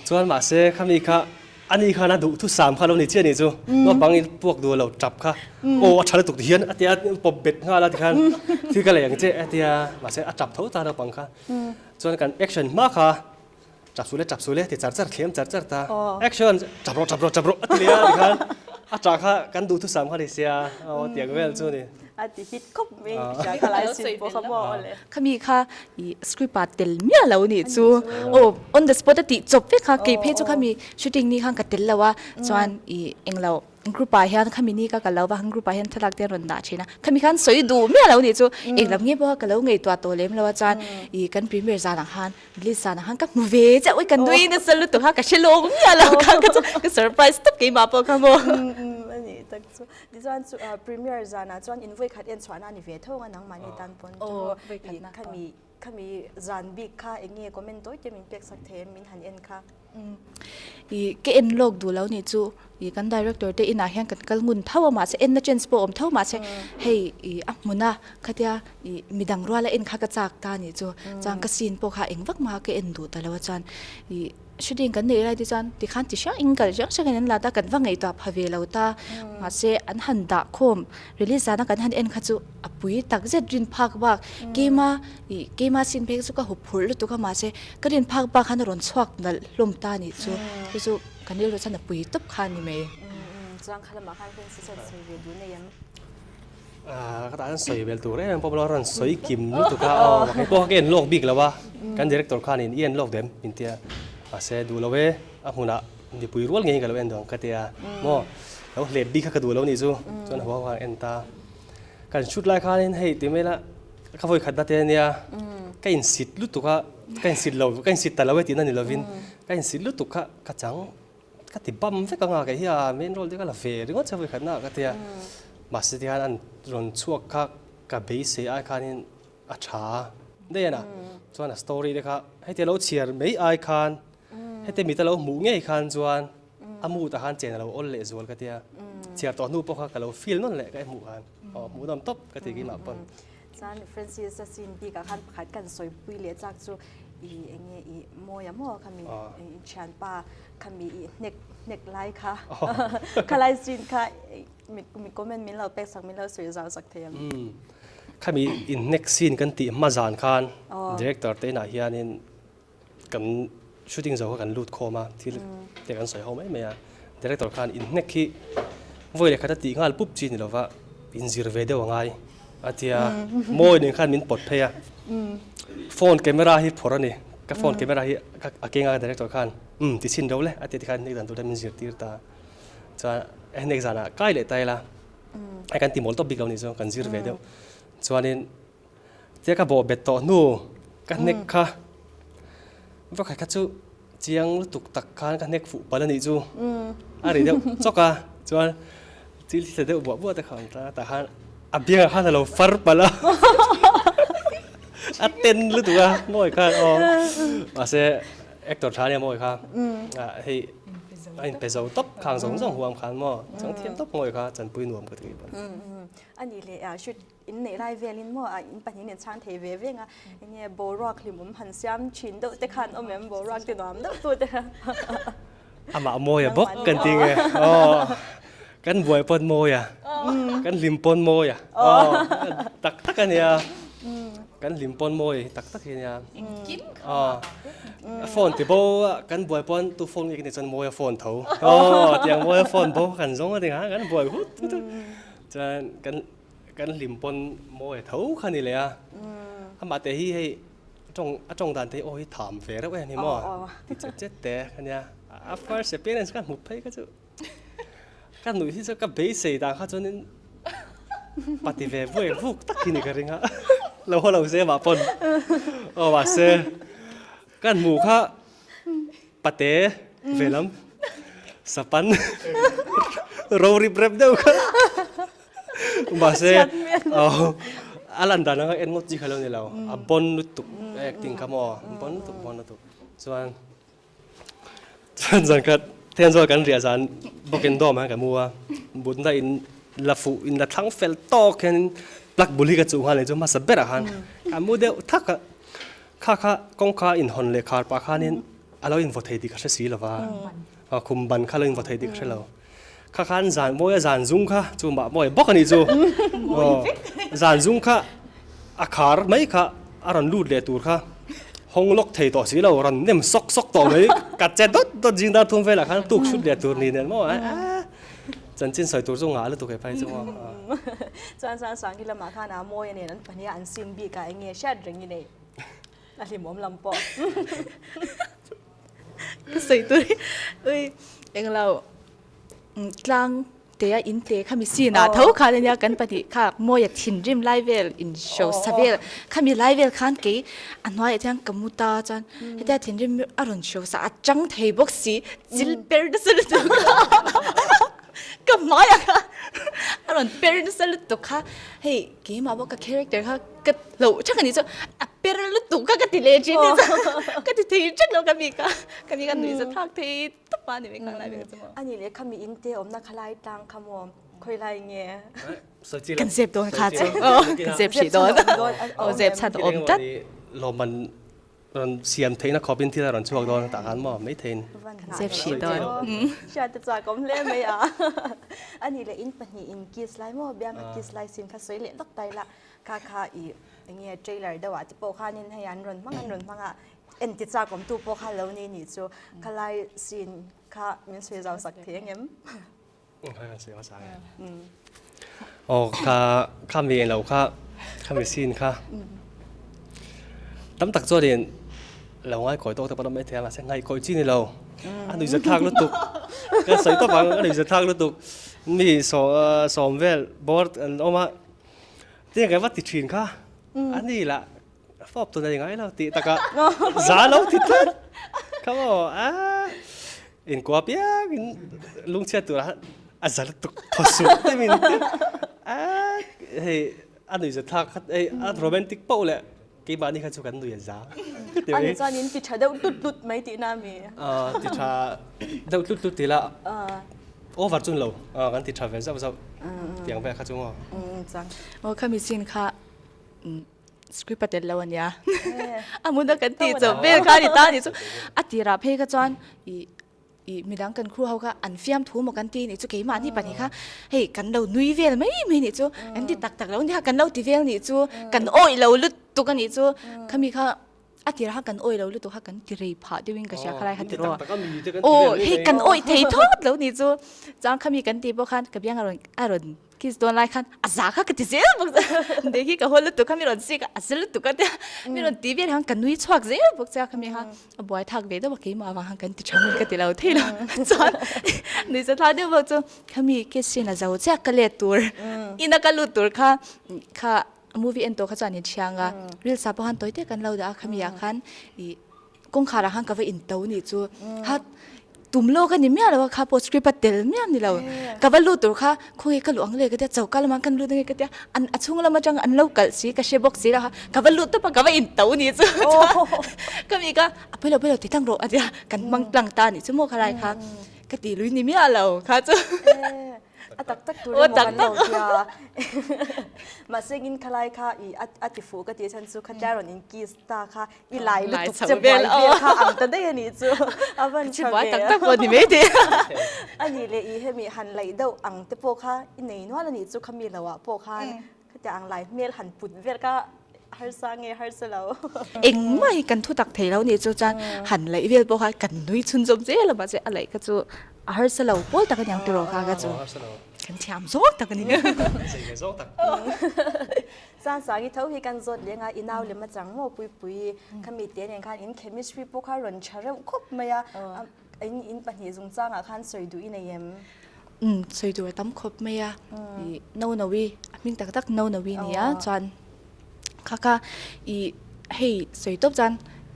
chuan mahse khami kha ani khan a duh thusam kha lo ni chiah ni chu naupang in puak duh lo tap kha aw a tha lutuk ti hian a tia pawp bet nghal a tikhan thil ka lei ang che a tia mahse a tap tho ta naupang kha chuan kan action hma kha Tap suh le, tap suh le ti char char thlem char char ta. Action! Tap rawh, tap rawh, tap rawh a ti leh a tikhan a tah kha kan duhthusam kha ni sia aw tiang vel chu ni. A ti hit khawp mai hria kha lai sin pawh kha maw awle. Khami kha i script ah tel miah lo nih chu aw on the spot a tih chawp vek kha kei phei chu khami shooting ni khan ka tel lo a chuan i englo Group ah hian khami ni ka kal lo va, group ah hian thlalak te an rawn dah thin a, khami khan sawi duh miah lo nih chu englam nge pawh kha ka lo ngaihtuah tawh lem lo a chuan ih kan premiere zanah khan release zanah khan ka hmu ve chiah ui ka nui nasa lutuk kha ka hre lawk miah lo kha ka chu ka surprise tawp keimah pawh kha maw. A nih tak chu tichuan chu premiere zanah chuan in vawikhat en chhuahna a ni ve tho ang a nangmahni tan pawn chu khami Khami zan bik kha eng nge comment tawi te min pek sak thei em min han en kha. I ka en lawk duh lo nih chu i kan director te inah hian kan kal ngun tho a mahse enna chance pawh a awm tho mahse hei i a hmun a khatia i midang ruala en kha ka chak ta nih chu chuan ka scene pawh kha eng vak mah ka en duh ta lo a chuan i Shooting kan neih lai te chuan tikhan ti hrang in kal hrang hrangin an la ta, kan va ngaihtuah pha ve lo ta. Mahse an han dah khawm release zana kan han en kha chu a pui tak zet rin phak bak keima ih keima sin phei kha chu ka hup phurh lutuk a mahse ka rin phak bak khan a rawn chhuak nalh hlawm ta nih chu chu chu kan rilru chuan a pui tawp kha a ni mai. Chuan kha lamah khan Francis a rawn sawi ve duh nei em? Ka tah hian sawi vel tur em em pawh lo a rawn sawi kim lutuk a aw kei pawh ka en lawk bik lo a kan director khanin i en lawk dem min tia mahse duh lo e a hmunah mipui rual ngeiin ka lo en duh ang ka tia maw lo hlep bik kha ka duh lo nih chu chuan haw haw en ta kan shoot lai khanin hei ti mai la ka vawi khat na te ania ka insit lutuk a ka insit lo ka insit ta lo e tihna ni lovin ka insit lutuk kha ka chang Ka ti bam vek anga kei hi a main role te ka la ve ringawt che vawikhat na ka tia mahse tikhan an rawn chhuak kha ka beisei ai khanin a tha daih a na chuan a story te kha heti lo chhiar mai ai khan heti mita lo hmuh ngei khan chuan a mood ah khan chen a lo awl leh zual ka tia chhiar tawh hnu pawh kha ka lo feel nawn leh ka hmuh khan aw hmuhnawm tawp ka ti keimah pawn. Chuan Francis a scene bikah khan pakhat kan sawipui leh chak chu i eng nge i mawi a maw khami i thianpa khami i hnek hnek lai kha khalai scene kha mi mi comment min lo pek sak min lo sawi zau sak thei ang. Khami in hnek scene kan tih hma zan khan director te inah hianin Kan shooting zo kha kan lut khawm a, thil te kan sawi ho mai mai a, director khan inhnek hi vawi leh khat a tih nghal pup chi ni lova inzir ve deuh a ngai a tia mawi nen khan min pawt phei a, phone camera hi phawrh a ni, ka phone camera hi a keng a director khan umm ti chhin reuh le a tia tikhan hnek dan tur te min zirtir ta, chuan hnek zanah kai leh ta ila hei kan ti mawl tawp bik lo nih chu kan zir ve deuh chuanin Tia ka bawh bet tawh hnu ka hnek kha va khat kha chu chiang lutuk tak khan ka hnek fuh palh a nih chu a ri deuh chawk a chuan thil thla deuh buah buah te kha a awm ta tah khan a biangah khan a lo far palh a a ten lutuk a mawi khan aw mahse actor tha ania mawi kha hei a inpe zo tawp khang zawng zawng huam khan maw chang thiam tawp mawi kha chanpui nuam ka ti a nih leh shoot In neih lai velin maw a in pahnihin in chhang thei ve veng a, enge boruak hlimawm han siam thin deuh te khan awm em, boruak ti nuam deuh tu te kha. Amah mawi a bawk kan ti nge. Aw. Kan buai pawn mawi a. Kan hlim pawn mawi a. Aw. Tak tak a nia. Kan hlim pawn mawi tak tak hi a nia. Engkim kha. Aw. A phone ti bo a kan buai pawn tu phone nge ka nih chuan mawi a phone tho. Aw tiang mawi a phone bo kan zawng a ti nga kan buai hut hut a. Chuan kan kan hlim pawn mawi a tho kha ni leh a. Amah te hi hei tawng a tawng dan te hi aw hi tham ve reuh e ni maw ti chet chet te a nia. A first appearance ka hmu phei kha chu ka nuih hi chu ka beisei dan kha chuanin pati ve vuai vuk tak hi ni ka ring a lo haw lo se mah pawn aw mahse kan hmuh kha pate ve lam sapan ro rip rep deuh kha mahse aw a lan dan anga en ngawt chi kha lo ni lo a bon lutuk acting kha maw bon lutuk bon lutuk chuan Chuan zan khat Thenzawl kan riah zan bawkin dawm ah khan ka mu a, mutna in la fuh in la thlang fel tawk hian plug bul hi ka chuh nghal leh chu hmasa berah khan a mu deuh thak a, kha kha kawngka inhawn leh khar pah khanin a lo invaw thei tih ka hre si lo va, khum ban kha a lo invaw thei tih ka hre lo. Kha khan zan mawi a zan zung kha chu mah mawi bawk a nih chu aw zan zung kha a khar mai kha a rawn lut leh tur kha hawng lawk thei tawh si lo rawn nem sawk sawk tawh mai ka che dawt dawt zing dar thum velah khan tuk hrut leh tur ni nen maw a chanchin sawi tur chu ngah lutuk he phai chu maw Chuan chuan Sanghi lamah khan a mawi a nen an pahnih a an sim bik a eng nge hriat reng i nei a hlimawm lam pawh. Ka sawi tur hi ui englo tlang te a in te khami scene ah tho khan ania kan pahnih kha mawi a thinrim lai vel in show sa vel khami lai vel khan kei a hnuaiah chuan ka mu ta chuan hetia thinrim a rawn show sa a chang thei bawk si chil per nasa lutuk ka hmaiah kha a rawn per nasa lutuk kha hei keimah bawk ka character kha ka Lo thak a nih chu a per lutuk kha ka ti leh thin ni chu ka ti thei thak lo ka mi kha ka mi kha nuih za thlak thei tawp a ni mai khang lai ve chu maw. A nih leh kha mi in te awmna kha lai tlang kha maw khawi lai nge. Kan zep dawn kha chu kan zep hrih dawn aw zep chhan awm tlat. Lawmman rawn siam theihna khawpin thil a rawn chhuak dawn tah khan maw maitheiin. Kan zep hrih dawn. Hriat te chuan ka awm hle mai a. A nih leh in pahnih in kiss lai maw bianga kiss lai sin kha sawi leh lawk ta ila. Kha kha i enge trailer deuh ah te pawh khanin hei an rawn hmang an rawn hmang a en ti chak awm tu pawh kha lo ni nih chu khalai scene kha min sawi zau sak thei angem? Aw kha kha mi englo kha kha mi scene kha tam tak chuanin lo ngaikawi tawk te pawh an awm maithei a mahse ngaihkawih chi ni lo a nuihzatthlak lutuk ka sawi tawp ang a nuihzatthlak lutuk mi sawm vel bawr an awm a. Tiang kan va ti thin kha a ni lah fawp tun a ni ngai lo tih takah za lo ti tlat kha maw a inkua piang in lungchhiat turah a za lutuk thaw suh te min ti a hei a nuih za thlak kha hei a romantic poh leh keimahni kha chu kan nui a za ka ti mai. Ani chuan in ti tha deuh tlut tlut mai tihna a mi? Ti tha deuh tlut tlut ti la. Over chun lo kan ti tha ve zauh zauh tiang vel kha chu maw. Aw khami scene kha script a tel lo ania a hmun a kan tih chauh vel kha a ni ta a nih chu a tirah phei kha chuan ih ih midang kan crew ho kha an fiam thu maw kan ti nih chu keimahni pahnih kha hei kan lo nui vel mai mai nih chu kan ti tak tak lo nia kan lo ti vel nih chu kan awih lo lutuk a nih chu khami kha A tirah kha kan awih lo lutuk kha kan ti rei phah deuhin ka hria khalai kha ti rawh. Aw hei kan awih thei thawt lo nih chu. Chuan khami kan tih pawh khan ka biang a rawn a rawn kiss dawn lai khan a za kha ka ti zel bawk che. Dei khi ka haw lutuk kha mi rawn sik a a za lutuk a tia mi rawn ti vel khan ka nui chhuak zel bawk che a khami kha a buai thak ve deuh a keimah avang khan kan ti tha ngun ka ti lo thei lo. Chuan nui za thla deuh bawk chu khami kiss sin a zo chiah ka let tur ina ka lut tur kha kha Movie en tawh kha chuan in thiang a, reels ah pawh khan tawi te kan lo dah a, khami ah khan ih kawngkhar ah khan ka va in to nih chu ha tum lawk a ni miah lo a kha pawh script a tel miah ni lo ka va lut tur kha khawnge ka luh ang le ka tia choka lamah kan lut ange ka tia an a chhung lam atang an lo kalh si ka hre bawk si lo kha ka va lut tawp a ka va in to nih chu ka mi kha a pawi lo pawi lo ti tlang rawh a tia kan hmang tlang ta nih chu maw khalai kha ka ti lui ni miah lo kha chu. A tak tak tur emaw kan lo tia. Mahse in khalai kha i a ti fuh ka tih chhan chu khatia rawn in kiss ta kha i lai lutuk che buai vel kha ang ta daih a nih chu. A van tha ve. Tak tak pawh ni mai teh. A nih leh i hemi han laih deuh ang te pawh kha i nei nual a nih chu khami lo ah pawh khan khatia ang lai hmel han put vel kha harsa nge harsa lo. Engmah hi kan thu tak thei lo nih chu chuan han laih vel pawh kha kan nui chhunzawm zel a mahse a laih kha chu a harsa lo pawl tak a niang tiraw kha kha chu kan thiam zawk tak a ni. Zei ve zawk tak. Sangsang i tho hi kan zawt leng a i nau lem a chang maw Puipui khami te nen khan in chemistry pawh kha rawn tha reuh khawp mai a in in pahnih zungchangah khan sawi duh i nei em? Umm sawi tur a tam khawp mai a i no no i a hming tak tak no no i nia chuan kha kha i hei sawi tawp chuan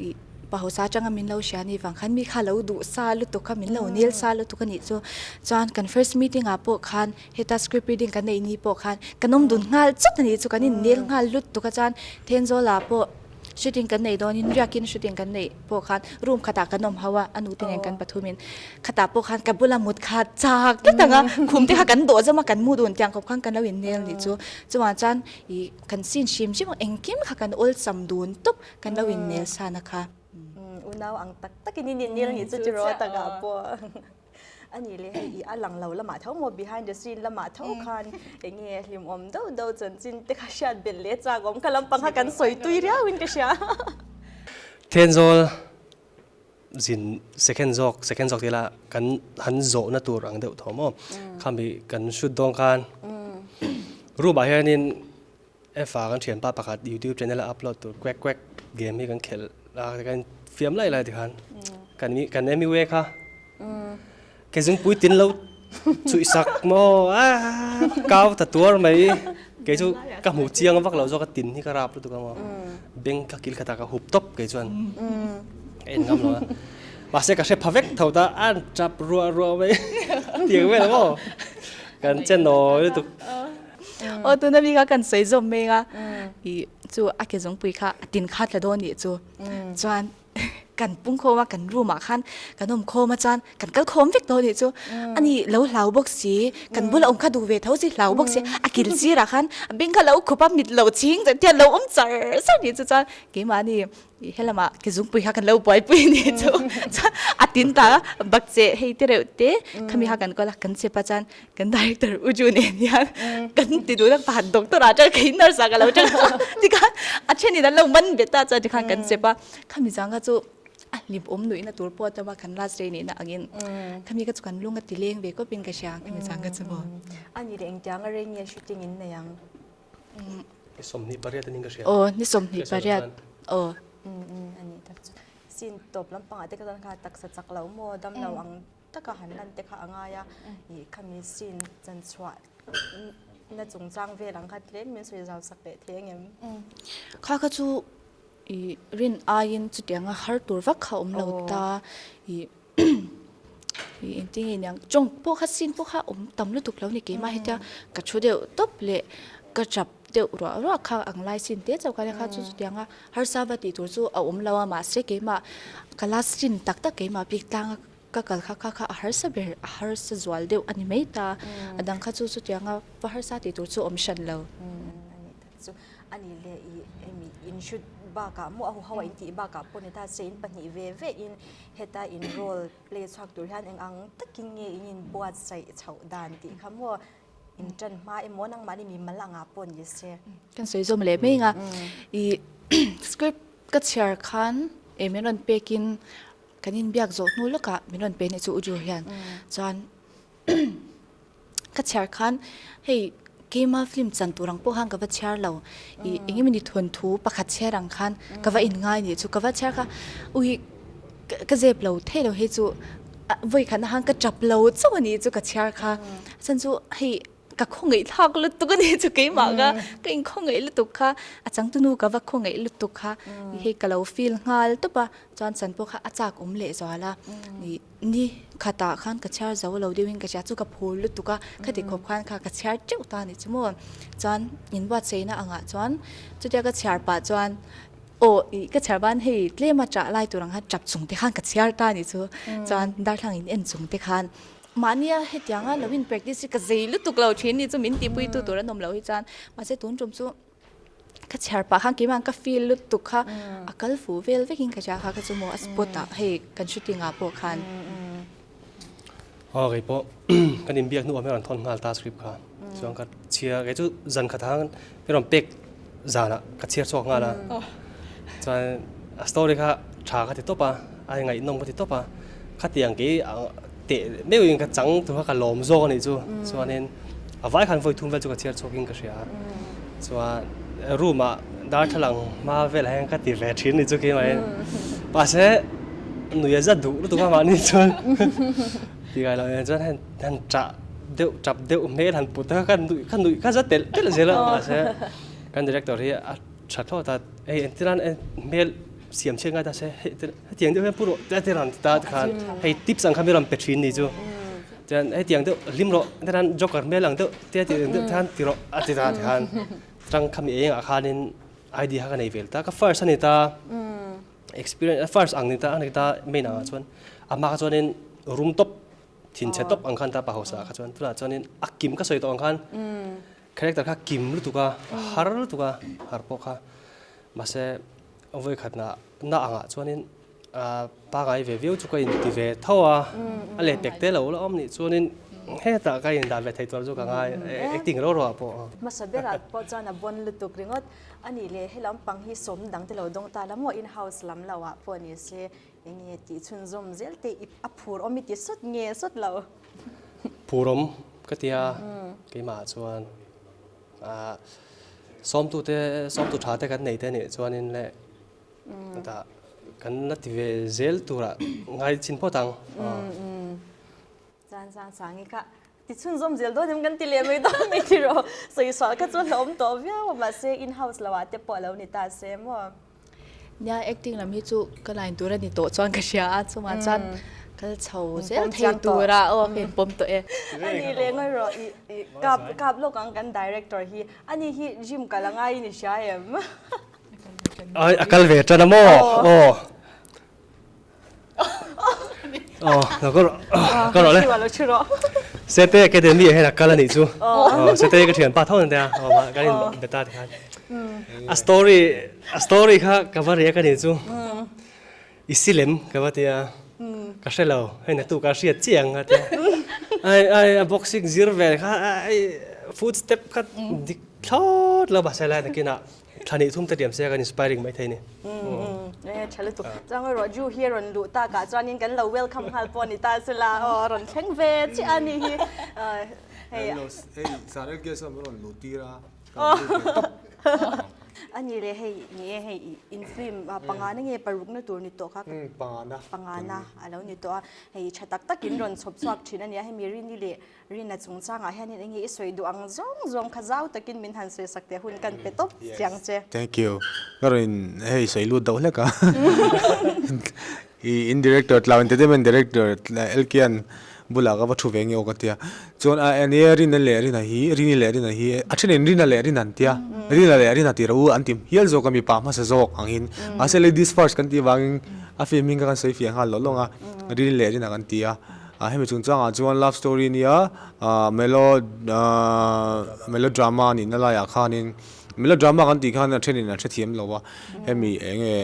i pa hausa atanga min lo hria ni vang khan mi kha lo duh sa lutuk kha min lo nel sa lutuk a nih chu chuan kan first meeting ah pawh khan heta script reading kan neih ni pawh khan kan awm dun nghal chawt a nih chu kan in nel nghal lutuk a chuan Thenzawl ah pawh Shooting kan neih dawnin riakin shooting kan neih pawh khan room khatah kan awm ho a, a nute nen kan pathumin khatah pawh khan ka bula mut kha chak tlat ang a, khum te kha kan dawh zam a, kan mu dun tiang khawp khan kan lo innel nih chu. Chuvang chuan ih kan scene hrim hrim ang engkim kha kan awlsam dun tawp kan lo innel san a kha. Unau ang tak takin in innel nih chu tiraw takah pawh. A nih leh hei i a lang lo lamah tho maw behind the scene lamah tho khan eng nge hlimawm deuh deuh chanchin te kha hriat belh leh chak awm kha lampang kha kan sawi tui riau in ka hria. Thenzawl zin second zawk second zawk tila kan han zawhna tur ang deuh tho maw khami kan shoot dawn khan room ah hianin F-a kan thianpa pakhat youtube channel a upload tur quack quack game hi kan khelh a kan fiam lai lai tikhan kan kan MUA kha ke zungpui tin lo chuih sak maw a kau ta tuar mai kei chu ka hmu chiang vak lo zawk a tin hi ka rap lutuk a maw beng ka kil khatah ka hup tawp kei chuan ka en ngam lo a mahse ka hre pha vek tho ta an tap ruah ruah mai tiang vel maw kan che nawi lutuk. Aw tuna mi kha kan sawi zawm mai a i chu a ke zawngpui kha a tin kha tla dawn nih chu chuan kan pung khawm a kan room ah khan kan awm khawm a chuan kan kal khawm vek dawn nih chu ani lo hlau bawk si kan bula awm kha duh ve tho si hlau bawk si a kil sir ah khan a beng kha lo khup a mit lo chhing zet hian lo awm char char nih chu chuan keimahni I helamah ke zungpui kha kan lo buaipui ni chu chuan a tin ta a bak che hei te reuh te khami kha kan kawl a kan chep a chuan kan director u ju nen hian kan ti duh a pakhat doctor ah chuan kei nurse ah ka lo tang a tikhan a then in an lo man bet a chuan tikhan kan chep a khami zang kha chu a hlim awm nuihna tur pawh a tam a kan last day nihna angin khami kha chu kan lung a ti leng ve kawp in ka hria khami zang kha chu maw. Ani leh engtiang a rei nge shooting in nei ang? Ni 28 a ning ka hria. Aw, ni 28. Aw. A nih tak chu. Scene tawp lampangah te ka chuan kha taksa chak lo maw, dam lo ang taka han lan te kha a ngai a. Ih khami scene chan chhuah na chungchang vel ang kha tlem min sawi zau sak leh thei angem? Kha kha chu ih rin aiin chutianga har tur vak kha awm lo ta. Ih Engtin nge niang tawng pawh kha scene pawh kha awm tam lutuk lo ni keimah hetia ka thu deuh tawp leh ka tap deuh ruah ruah kha ang lai scene te chauh kha kha chu chutiang a harsa va tih tur chu a awm lo a mahse keimah ka last scene tak tak keimah bik tlang a ka kal kha kha kha a harsa ber a harsa zual deuh a ni mai ta a dang kha chu chutiang a va harsa tih tur chu a awm hran lo. Chu a ni leh i hemi in shoot bakah maw a huho a in tih bakah pawh ni ta se in pahnih ve ve in heta in role play chhuak tur hian eng ang takin nge in in buatsaih chhoh dan tih kha maw in tan hma emaw nangmahni mi mal angah pawh ni se. Kan sawi zawm leh mai ang a, i script ka chhiar khan eh min rawn pekin kan inbiak zawh hnu lawkah min rawn pe nih chu Uju hian chuan Ka chhiar khan hei keima film chan tur ang pawh khan ka va chhiar lo ih eng emawni thawnthu pakhat chhiar ang khan ka va in ngai nih chu ka va chhiar kha ui ka zep lo thei lo hei chu vawi khatna khan ka tap lo chauh a nih chu ka chhiar kha chhan chu hei ka khawngaih thlak lutuk a nih chu keimah kha ka in khawngaih lutuk kha a changtunu ka va khawngaih lutuk kha hei ka lo feel nghal tawp a chuan chan pawh kha a chak awm leh zual a ih. Ni khatah khan ka chhiar zo lo deuhin ka hria chu ka phur lutuk a, khati khawp khan kha ka chhiar teuh ta a ni chu maw. Chuan in buatsaihna angah chuan chutia ka chhiar pah chuan aw ih ka chhiar ban hei tlema chah lai tur ang khan tap chung te khan ka chhiar ta a ni chu. Chuan darthlang in en chung te khan. Mahnia hetianga lo in practice hi ka zei lutuk lo thin ni chu min tihpui tu tur an awm lo hi chuan mahse tun tum chu ka chhiar pah khan keimah ka feel lutuk kha a kal fuh vel vekin ka hria kha ka chu maw a spot ah hei kan shooting ah pawh khan. Aw kei pawh kan inbiak hnuah hmel an thawn nghal ta script kha chuan ka chhiar kei chu zan khat hang i rawn pek zanah ka chhiar chhuak nghal a chuan a story kha tha ka ti tawp a a ngaihnawm ka ti tawp a khatiang kei teh meuhin ka chang tur kha ka lawm zawk a nih chu chuanin a vai khan vawi thum vel chu ka chhiar chhuakin ka hria a chuan room ah darthlalang hma velah hian ka ti ve thin a nih chu keimah mahse nui a za duh lutuk a mahni chuan ti ngai lo chuan han han ṭah deuh ṭap deuh hmel han put a ka nuih ka nuih kha za telh telh zel a mahse kan director hi a ṭha thlawt a hei entir nan hmel siam chhiat ngai ta se hei hetiang deuh hian pu rawh te a rawn ti ta tikhan hei tips ang kha mi rawn pe ṭhin ni chu chuan hetiang deuh hlim rawh entir nan joker hmel ang deuh te a tih ang deuh te khan ti rawh a ti ta tikhan chang khami engah khanin idea kha ka nei vel ta ka first a ni ta. Experience first ang ni ta ani ta main angah chuan a hma kha chuanin room top thinchhe top ang khan ta pa hausa kha chuan tunah chuanin a kim ka sawi tawh ang khan character kha kim lutuk a a har lutuk a har pawh kha mahse vawi khatna na angah chuanin pangai ve viau chu ka inti ve tho a a leh pek te lo la awm nih chuanin hetah ka indah ve thei tur chu ka ngai acting ro ro ah pawh. Hmasa berah pawh chuan a bon lutuk ringawt. A nih leh he lampang hi sawm dang te lo dawng ta la maw in house lam lo ah pawh ni se enge tih chhunzawm zel te i a phur awm i ti sawt nge sawt lo. Phur awm ka tia keimah ah chuan ah sawmtu te sawmtu tha te kan nei te nih chuanin le hetah kan la ti ve zel turah ngai chin phawt ang. Chuan Sang Sangi kha ti chhunzawm zel dawn em kan ti leh mai dawn mai ti rawh. Sawi sual kha chu hlauhawm tawh viau a mahse in house lo ah te pawh a lo ni ta se maw. Nia acting lam hi chu ka line tur a ni tawh chuan ka hria a chungah chuan kal chho zel thei tura aw ka inpawm tawh e. A ni leh ngawi rawh i kap kap lawk ang kan director hi ani hi gym kal a ngai in i hria em. Ai a kal ve tan a maw aw. Aw, ka rawh ka rawh le. Sete Academy ah hian a kal a nih chu. Aw, Sete ka thian pa tho nen te a, aw mah kan in be ta tikhan. A story a story kha ka va riak a nih chu. I si lem ka va tia, ka hre lo, hei naktuk a hriat chiah ang a tia. Ai ai a boxing zir vel kha ai footstep kha dik thlawt lo mahse lai nakinah Thla nih thum te tiam se kan inspiring mai thei ni. E tha lutuk. Chuan erawh Ju hi a rawn luh takah chuanin kan lo welcome nghal pawh a ni ta sela aw a rawn thleng ve chiah a nih hi. Hei hei Sir LK sawn a rawn luh tir a ka rawn lut ve tawp. A ni le hei ni e hei in film pangana nge parukna tur ni tawh kha pangana pangana a lo ni tawh a hei tha tak takin rawn chhawp chhuak thin a nia hemi Rini leh Rina chungchangah hianin enge i sawi duh ang zawng zawng kha zau takin min han sawi sak teh hun kan pe tawp chiang che. Thank you. Ka rawn hei sawi lut deuh hlek a. I in director Tlau Entertainment director Elkian bulah ka va thu ve nge aw ka tia. Chuan a ania Rina leh Rina hi Rini leh Rina hi a thenin Rina leh Rina an tia. Rina leh Rina tih rawh u an ti hial zawk a mipa hmasa zawk angin. Mahse ladies first kan tih vangin a film hming kha kan sawi fiah nghal lawk lawk a. Rini leh Rina kan ti a. Hemi chungchangah chuan love story nia melo melodrama nihna laiah khanin melodrama kan tih khan a thenin an hrethiam lo a, hemi eng nge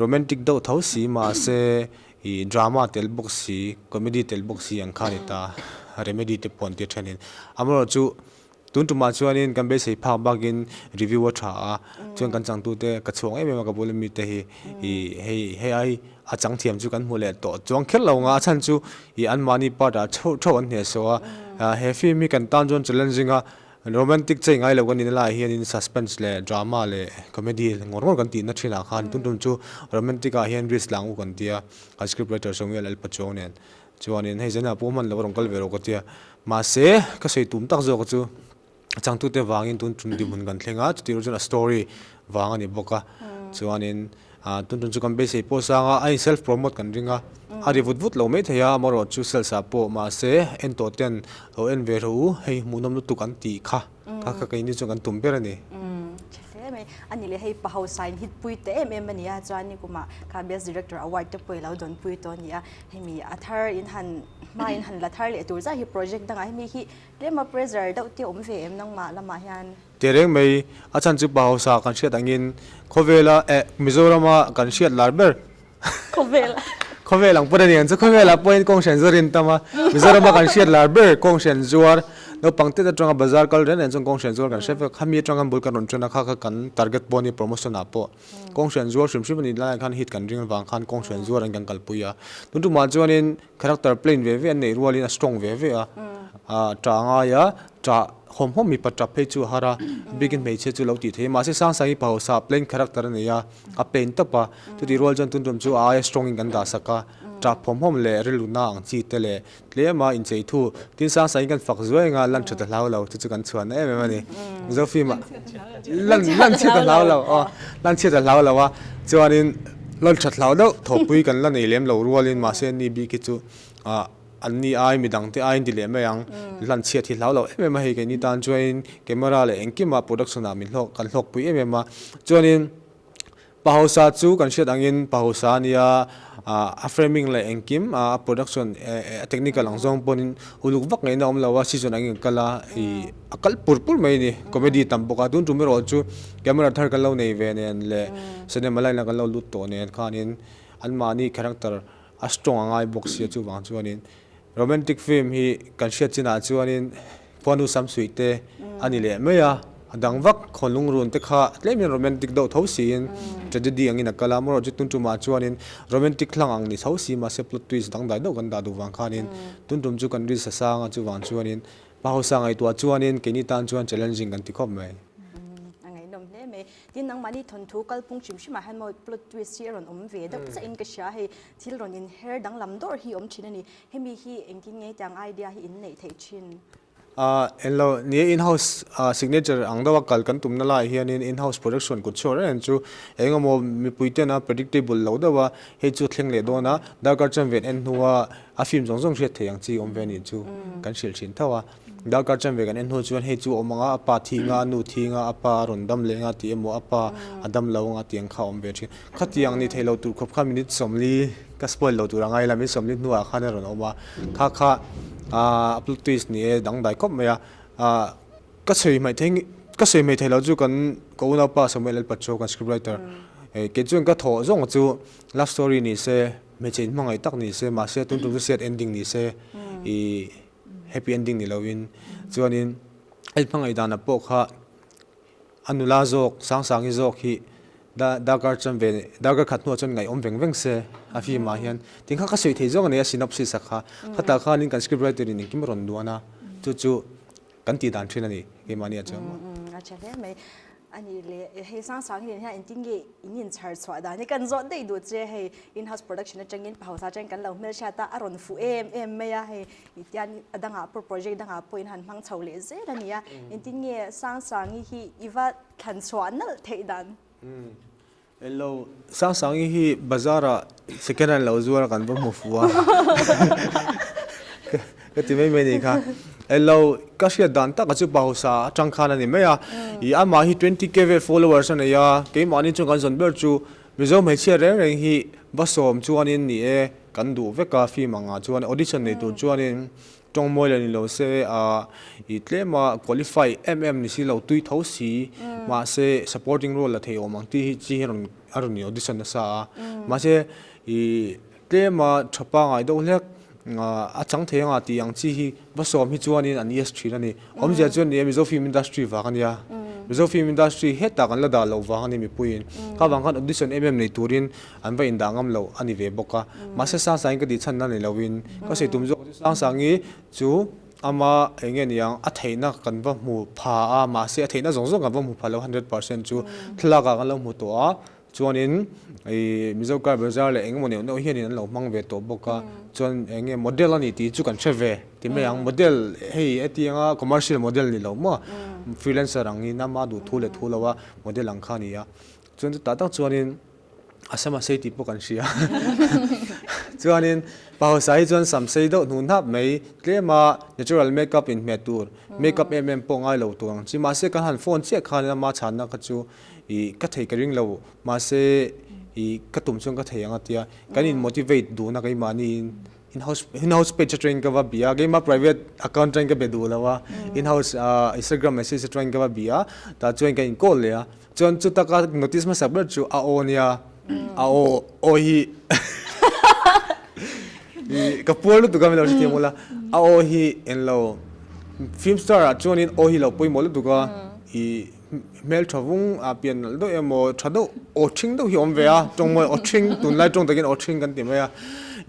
romantic deuh tho si mahse ih drama tel bawk si comedy tel bawk si ang kha a ni ta remedy te pawh an ti a thenin amaherawhchu Tun tumah chuanin kan beisei phak bakin review a tha a, chuan kan changtute ka chhuang em em a ka bula mite hi ih hei hei ai a chang thiam chu kan hmu leh tawh chuang kher lo ang a, a chhan chu ih anmahni part ah theuh theuh an hnehsawh a, he film hi kan tan chuan challenging a romantic chei ngai lo kan nihna laiah hianin suspense leh drama leh comedy ngawr ngawr kan tihna thinah khan tun tum chu romantic ah hian risk la ang u kan tia kan script writer Samuel L Pachuau nen Chuanin hei Zena pawh hman lo a rawn kal ve rawh ka tia. Mahse, ka sawi tum tak zawk chu a changtute vangin tun tum dinhmun kan thleng a, chutih rual chuan a story vang a ni bawk a. Chuanin tun tum chu kan beisei pawh sang a, a in self promote kan ring a, a ri vut vut lo mai thei a, amaherawh chu sales ah pawh mahse en tawh ten lo en ve rawh u, hei hmuhnawm lutuk an tih kha. Kha kha keini chuan kan tum ber a ni. Tha hle mai. A ni leh hei pa hausa in hit pui teh em em a ni a, chuan ni kumah kha Best Director Award te pawh i lo dawn pui tawh a ni a. Hemi a thar in han Hma in han la thar leh tur zah hi project dangah hemi hi tlema pressure deuh te awm ve em nangmah lamah hian? Teh reng mai, a chhan chu pa hausa kan hriat angin khawvela eh Mizorama kan hriat lar ber Khawvel Khawvel ang pawh a ni ang chu khawvelah pawhin kawnghren zuar in tam a, Mizorama kan hriat lar ber kawnghren zuar naupang tet atanga bazar kal reng reng chuan kawnghren zuar kan hre vek, khami atanga bul kan rawn ṭan a kha kha kan target pawh a ni promotion ah pawh. Kawnghren zuar hrim hrim a nih laiah khan hit kan ring avang khan kawnghren zuar an kan kalpui a. Tun tumah chuanin character plain ve ve an neih rualin a strong ve ve a, ah ṭah a ngai a, ṭah hawm hawm mipa ṭap phei chu a har a, bikin hmeichhia chu lo tih theih a. Mahse Sangsangi pa hausa plain character a nei a, a plain tawp a. Chutih rual chuan tun tum chu a aia strong in kan dah sak a, ṭah hawm hawm leh rilruna ang chi te leh Tlem a inchei thu, tin sang sangin kan fak zuai anga lan that a hlau lo, chu chu kan chhuan em em a ni. Mizo film ah lan lan chhiat a hlau lo aw, lan chhiat a hlau lo a, chuanin lan that hlau deuh thawhpui kan la nei lem lo rualin mahse ni bik hi chu ah an ni ai midang te aiin ti leh mai ang, lan chhiat hi hlau lo em em a hei keini tan chuanin camera leh engkimah production ah min hlawk kan hlawkpui em em a, chuanin. Pahosa chu kan hriat angin Pahosa a nia, a framing leh engkim a production a technical ang zawng pawhin uluk vak ngaihna a awm lo a, season angin a kal a, ih a kal pur pur mai a ni, comedy tam bawk a, tun tum erawh chu camera thar kan lo nei ve nen leh cinema line ah kan lo lut tawh nen khanin anmahni character a strong a ngai bawk sia chuvang chuanin Romantic film hi kan hriat chinah chuanin khuanu samsuih te a ni leh mai a, a dang vak khawn lungrun te kha tlemin romantic deuh tho siin tragedy angin a kal a, amaherawhchu tun tumah chuanin romantic hlang ang ni tho si mahse plot twist dangdai deuh kan dah duh vang khanin tun tum chu kan risk a sang a, chuvang chuanin pa hausa ngaihtuah chuanin keini tan chuan challenging kan ti khawp mai. A ngaihnawm hle mai. Tin, nangmahni thawnthu kalphung hrim hrimah hian maw plot twist hi a rawn awm ve deuh chiah in ka hria hei. Thil rawn in her danglam dawrh hi awm thin a ni. Hemi hi engtin nge tiang idea hi in neih theih thin? Ahh englo, ni e in-house signature ang deuha kal kan tumna laiah hianin in-house production kut chhuak reng chu eng emaw mipui tena predictable lo deuha hei chu thleng leh dawn a, darkar chanve en hnua a film zawng zawng hriat theih ang chi awm ve a nih chu kan hrilh thin tho a. Darkar chanve kan en hnu chuan hei chu awm anga a pa thi nga, a nu thi nga, a pa a rawn dam leh nga tih emaw a pa a dam lo anga tih ang kha a awm ve thin. Khatiang ni thei lo tur khawp kha minute 40 ka spoil lo tur a ngai la, minute 40 hnuah khan a rawn awm a, kha kha a plot twist ni e dangdai khawp mai a, ka sawi hmaih thei ka sawi hmaih thei lo chu kan ka unaupa Samuel El Pacho kan script writer kei chuan ka thawh zawng chu love story ni se hmeichhe inhmangaih tak ni se mahse tun tum chu sad ending ni se ih Happy ending ni loin chuanin a inhmangaih danah pawh kha a nula zawk Sangsangi zawk hi darkar chuan ve darkar khat hnuah chuan ngaihawm veng veng se a film ah hian tin kha ka sawi thei zawk a nei a synopsis a kha khatah khanin kan script writer in engkim a rawn duan a chu chu kan tih dan thin a ni keimahni ah chuan. A tha hle mai. A nih leh hei Sangsangi nen hian engtin nge in inchhar chhuah dan hi kan zawt daih duh che hei in-house production atangin pa hausa atangin kan lo hmelhriat a a rawn fuh em em mai a hei tian a dangah pawh project dangah pawh in han hmang chho leh zel a ni a engtin nge Sangsangi hi i va thlan chhuah nalh theih dan? Hello, Sangsangi hi bazar ah second hand lo zuar a kan va hmu fu a ka ti mai mai ni kha. Hello, ka hriat dan tak a chu pa hausa atang khan a ni mai a, ih amah hi 20k vel followers a nei a, keimahni chuan kan zawn ber chu Mizo hmeichhia reng reng hi va sawm chuanin ni e kan duh vek a film angah chuan audition nei tur chuanin Tawng mawi la ni lo se a i tlem a qualify em em ni si lo tui tho si mahse supporting role la thei awm ang tih hi chi hi rawn a rawn in audition nasa a mahse i tlem a tha pangai deuh hlek a chang thei anga tih ang chi hi va sawm hi chuanin an yes thin a ni awmzia chuan ni e Mizo film industry vang a nia Mizo film industry hetah kan la dah loh vang a ni mipuiin kha vang khan audition em em nei turin An va indah ngam loh a ni ve bawk a. Mahse Sangsangi ka tih chhan na ni loin ka sawi tum zawk chu Sangsangi chu ama eng nge niang a theihna kan va hmu pha a, mahse a theihna zawng zawng kan va hmu pha lo 100% chu thlalak ah kan lo hmu tawh a, chuanin ih Mizo car bazar leh eng emaw neuh neuh hianin an lo hmang ve tawh bawk a, chuan eng nge model a ni tih chu kan hre ve ti mai ang, model hei hetianga commercial model ni lo maw freelancer angin ama duh thu leh thu lo a model ang kha a ni a, chuan chutah tak chuanin. A sam a sei tih pawh kan hria. Chuanin pa hausa hi chuan sam sei deuh hnu hnap mai tlema natural makeup inhmeh tur makeup em em pawh ngai lo tur ang chi. Mahse kan han phone chiah khan ama chhanna kha chu ih ka thei ka ring lo mahse ih ka tum chuan ka thei ang a tia. Kan in motivate duhna keimahniin. In house in house page atangin ka va bia a, keimah private account atangin ka be duh lo a, in house Instagram message atangin ka va bia a, tah chuan ka in call leh a, chuan chu taka notice hmasa ber chu a aw nia, a aw aw hi ih ka puar lutuk a min lo hrethiam ula, a aw hi englo film star ah chuanin aw hi lo pawimawh lutuk a ih. Hmel tha vung a pian nalh deuh emaw tha deuh aw thing deuh hi a awm ve a, tawng mawi aw thing tunlai tawng takin aw thing kan ti mai a,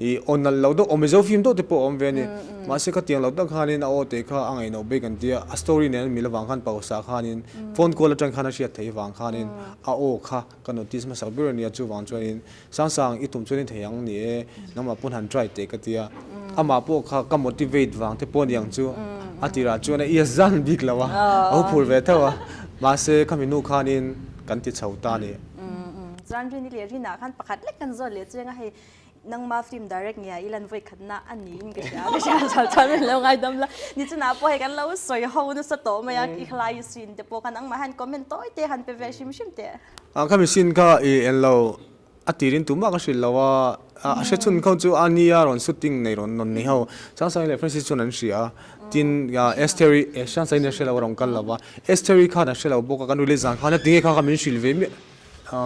ih aw nalh lo deuh aw Mizo film deuh te pawh a awm ve a ni. Mahse khatiang lo tak khanin a aw te kha a ngaihno bik an tia, a story nen an mil avang khan pausa khanin phone call atang khan a hriat theih avang khanin a aw kha ka notice hmasak ber a nia chuvang chuanin Sangsang i tum chuan i thei ang ni e, nangmah pawn han try teh ka ti a, amah pawh kha ka motivate vang te pawh aniang chu a tirah chuan a yes zan bik lo a, a hu phur ve tho a, mahse khami nu khanin kan ti chho ta a ni. Chuan Rini leh Rina khan pakhat lek kan zawt leh chiang a, hei nangma film direct nge i lan vawi khatna a niin ka hria, ka hria chho chuan min lo ngaidam la, nichunah pawh hei kan lo sawi ho nasa tawh mai a, i khalai i scene te pawh kha nangmah hian comment tawi te han pe ve hrim hrim teh. A kha machine kha i en lo, a tirin tumah ka hrilh lo a, a hre chhun kho chu a nia rawn shooting nei rawn nawn nei ho, Sangsangi leh Francis chuan an hria a, tin Estheri, Sangsangi nen a hre lo a rawn kal lo va, Estheri khan a hre lo bawk a, kan release zan khan a tinge kha kha min hrilh ve miah a,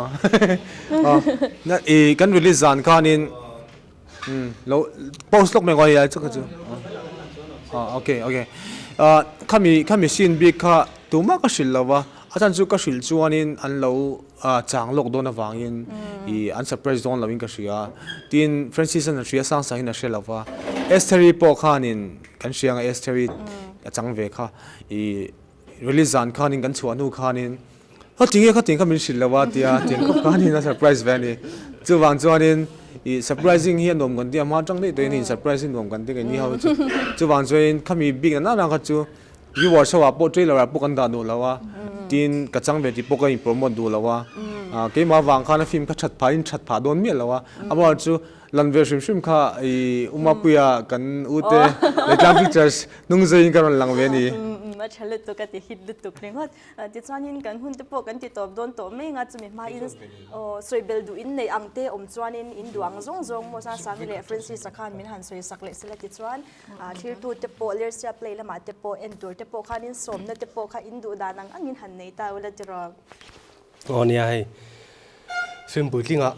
i kan release zan khanin Lo post lawk mai ngawi ai chu kha chu ah okay okay ah khami khami scene bik kha tumah ka hrilh lo va a chhan chu ka hrilh chuanin an lo ah chang lawk dawn avangin ih an surprise dawn loin ka hria tin Francis an a hria sang sangin a hre lo va Estheri pawh khanin kan hria ang a Estheri a chang ve kha ih Release zan khanin kan chhuah hnu khanin Kha tinge kha ting kha min hrilh lo a tia tiang khawp khanin a surprise ve a ni. Chuvang chuanin ih surprising hi a nuam kan ti a, hma atang daih tawhin in surprise hi nuam kan ti keini ho chu. Chuvang chuanin khami bik na nana kha chu viewers ho ah pawh trailer ah pawh kan dah duh lo a, tin ka chang ve tih pawh ka in promote duh lo a, keimah avang khan a film kha that phah in that phah dawn miah lo a, amaherawhchu Lan ve hrim hrim kha i Umapuia kan u te Leitlang Pictures hnung zaiin ka rawn lang ve a ni. A tha lutuk a ti hit lutuk ringawt. Tichuanin kan hun te pawh kan ti tawp dawn tawh mai anga chumi hmain sawi bel duh in nei ang te awm chuanin in duh ang zawng zawng maw Sasami leh Francis-a khan min han sawi sak leh sela tichuan thirtu te pawh Lersia play lamah te pawh en tur te pawh khanin sawmna te pawh kha in duh dan ang angin han nei ta ula tiraw. Aw nia hei film puitlingah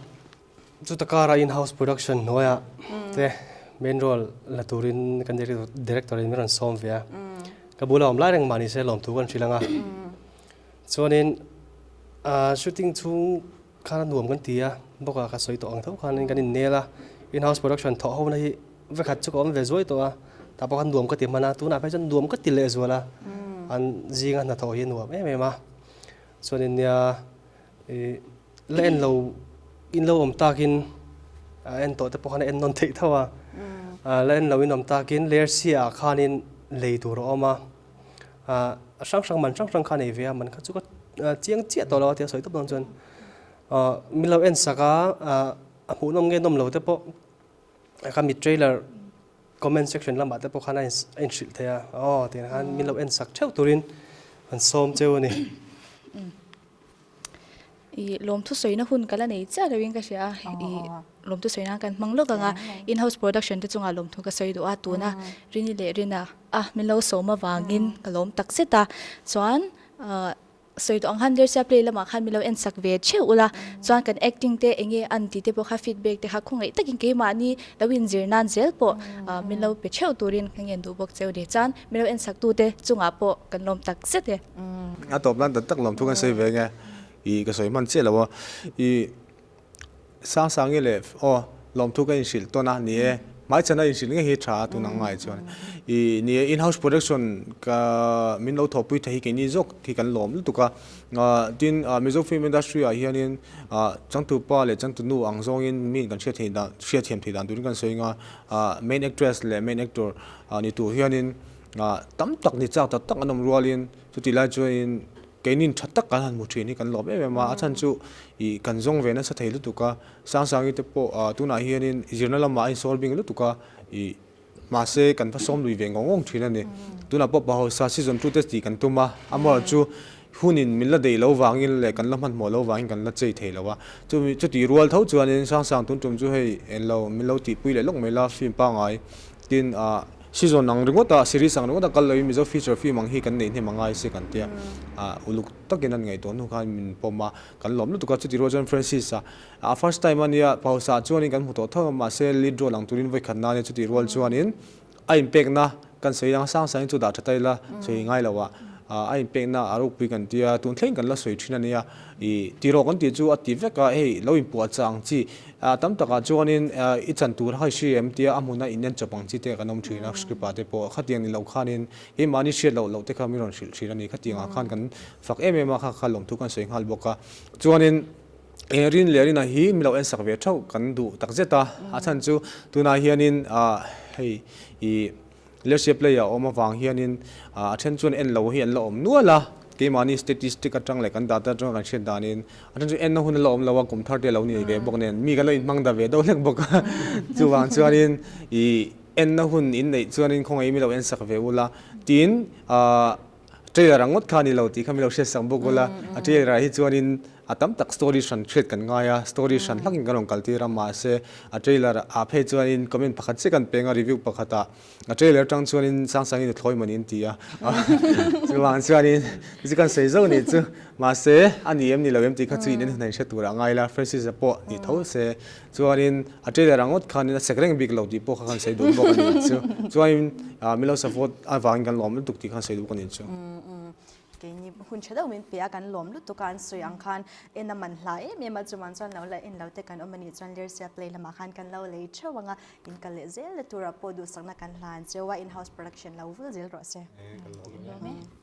Chuta kara in-house production hnuaiah te main role la turin kan director in min rawn sawm ve a. Ka bula awm lai reng mah ni se lawmthu kan hrilh ang a. Chuanin shooting chhung khan a nuam kan ti a, bawkah ka sawi tawh ang tho khanin kan innel a. In-house production thawh hona hi vekhat chu ka awm ve zuai tawh a, tah pawh khan nuam ka ti hman a, tunah phei chuan nuam ka ti lehzual a, an zinga hnathawh hi a nuam em em a. Chuanin nia Ih la en lo in lo awm takin a en tawh te pawh khan a en nawn theih tho a, la en lo in awm takin Lersia ah khanin lei tur a awm a, ah a hrang hrang man hrang hrang kha a nei ve a, man kha chu ka chiang chiah tawh lo a tia sawi tawp dawn chuan ah min lo en sak a, ah a hmuhnawm nge nawm lo te pawh kha mi trailer comment section lamah te pawh khan a inhrilh thei a, aw tiang khan min lo en sak theuh turin an sawm cheu a ni. I lawmthu sawina hun ka la nei chiah loin ka hria a, i lawmthu sawina kan hmang lawk ang a, in house production te chungah lawmthu ka sawi duh a, tuna Rini leh Rina a min lo sawm avangin ka lawm tak zet a, chuan sawi duh ang khan Lersia play lamah khan min lo en sak ve theuh ula, chuan kan acting te eng nge an tih te pawh kha feedback te kha khawngaih takin keimahni lo inzir nan zel pawh min lo pe theuh turin ka ngen duh bawk cheu ni, chuan min lo en sak tute chungah pawh kan lawm tak zet e. A tawp nan tak tak lawmthu kan sawi ve nge i ka sawi hman chiah lo a i Sangsangi leh aw lawmthu ka inhrilh tawn a ni e hmaichhan a inhrilh ngei hi tha a tun ang ngai chuan i ni e in house production ka min lo thawhpui thei hi keini zawk hi kan lawm lutuk a tin Mizo film industry ah hianin changtupa leh changtunu ang zawngin mi kan hriat theih dan hriatthiam theih dan turin kan sawi anga main actress leh main actor ni tur hianin Tam tak ni chak tak tak an awm rualin chutih lai chuanin keinin tha tak kan han hmu thin hi kan lawm em em a, a chhan chu ih kan zawng ve nasa thei lutuk a, Sangsangi te pawh tunah hianin zirna lamah a insawl bing lutuk a, ih mahse kan va sawm lui ve ngawng ngawng thin a ni. Tunah pawh Pahawsa season 2 te tih kan tum a, amaherawhchu. Hunin min la deih lo vangin leh kan la hmanhmawh lo vangin kan la chei thei lo a, chumi chutih rual tho chuanin Sangsang tun tum chu hei en lo min lo tihpui leh lawk mai la film pangngai tin ah season ang ringawt a series ang ringawt a kal loin Mizo feature film ang hi kan neih hnem a ngai se kan tia ah uluk takin an ngaihtuah hnu khan min pawm a kan lawm lutuk a chutih rual chuan Francis a a first time a nia Pausa chuanin kan hmu tawh tho a mahse lead role ang turin vawikhat nan a chutih rual chuanin A inpekna kan sawi ang sang sangin chu dah tha ta ila sawi ngai lo a, a inpekna a ropui kan tia tun thleng kan la sawi thin a nia. Ih tiraw kan tih chu a ti vek a, hei lo inpuah chah ang chi tam takah chuanin i chan tur a hri em tia a hmuna in en chawp ang chi te kan awm thin a script ah te pawh khatiang ni loh khanin keimahni hriat loh loh te kha min rawn hrilh thin a ni. Khatiang ah khan kan fak em em a kha kha lawmthu kan sawi nghal bawk a chuanin Eng rin leh rina hi mi lo ensak ve theuh kan duh tak zet a, a chhan chu tunah hianin hei ih Lersia play a awm avang hianin a then chuan en lo hi an la awm nual a, keimahni statistic atang leh kan data atanga kan hriat danin a then chu enna hun a la awm lo a, kum thar te a lo ni ve bawk nen mi kan lo inhmang da ve deuh hlek bawk a, chuvang chuanin ih enna hun in neih chuanin khawngaih mi lo ensak ve ula tin ah Trailer ang ngawt kha a ni lo tih kha mi lo hriat sak bawk ula, a trailer ah hi chuanin a tam tak story hran hriat kan ngai a, story hran hlakin kan rawn kal tir a, mahse a trailer ah phei chuanin comment pakhat chiah kan peng a, review pakhat ah a trailer atang chuanin Sangsangin a thlawi mawni an ti a, chuvang chuanin chu kan sawi zauh nih chu, mahse a ni em ni lo em tih kha chu in en hun a inhre tur ah ngai la, Francis-a pawh ni tho se. Chuanin a trailer ang ngawt khanin a sek reng bik lo tih pawh kha kan sawi duh bawk a ni chu. Chuanin min lo support avangin kan lawm lutuk tih kha kan sawi duh bawk a ni chu. Keini hun tha deuh min pe a, kan lawm lutuk a, an sawi ang khan en a man hla em em a, chuman chuan lo la en lo te kan awm a nih chuan Lersia play lamah khan kan lo lei theuh ang a, in kal leh zel na turah pawh duhsakna kan hlan cheu a, in house production lo vul zel rawh se. Kan lawm e.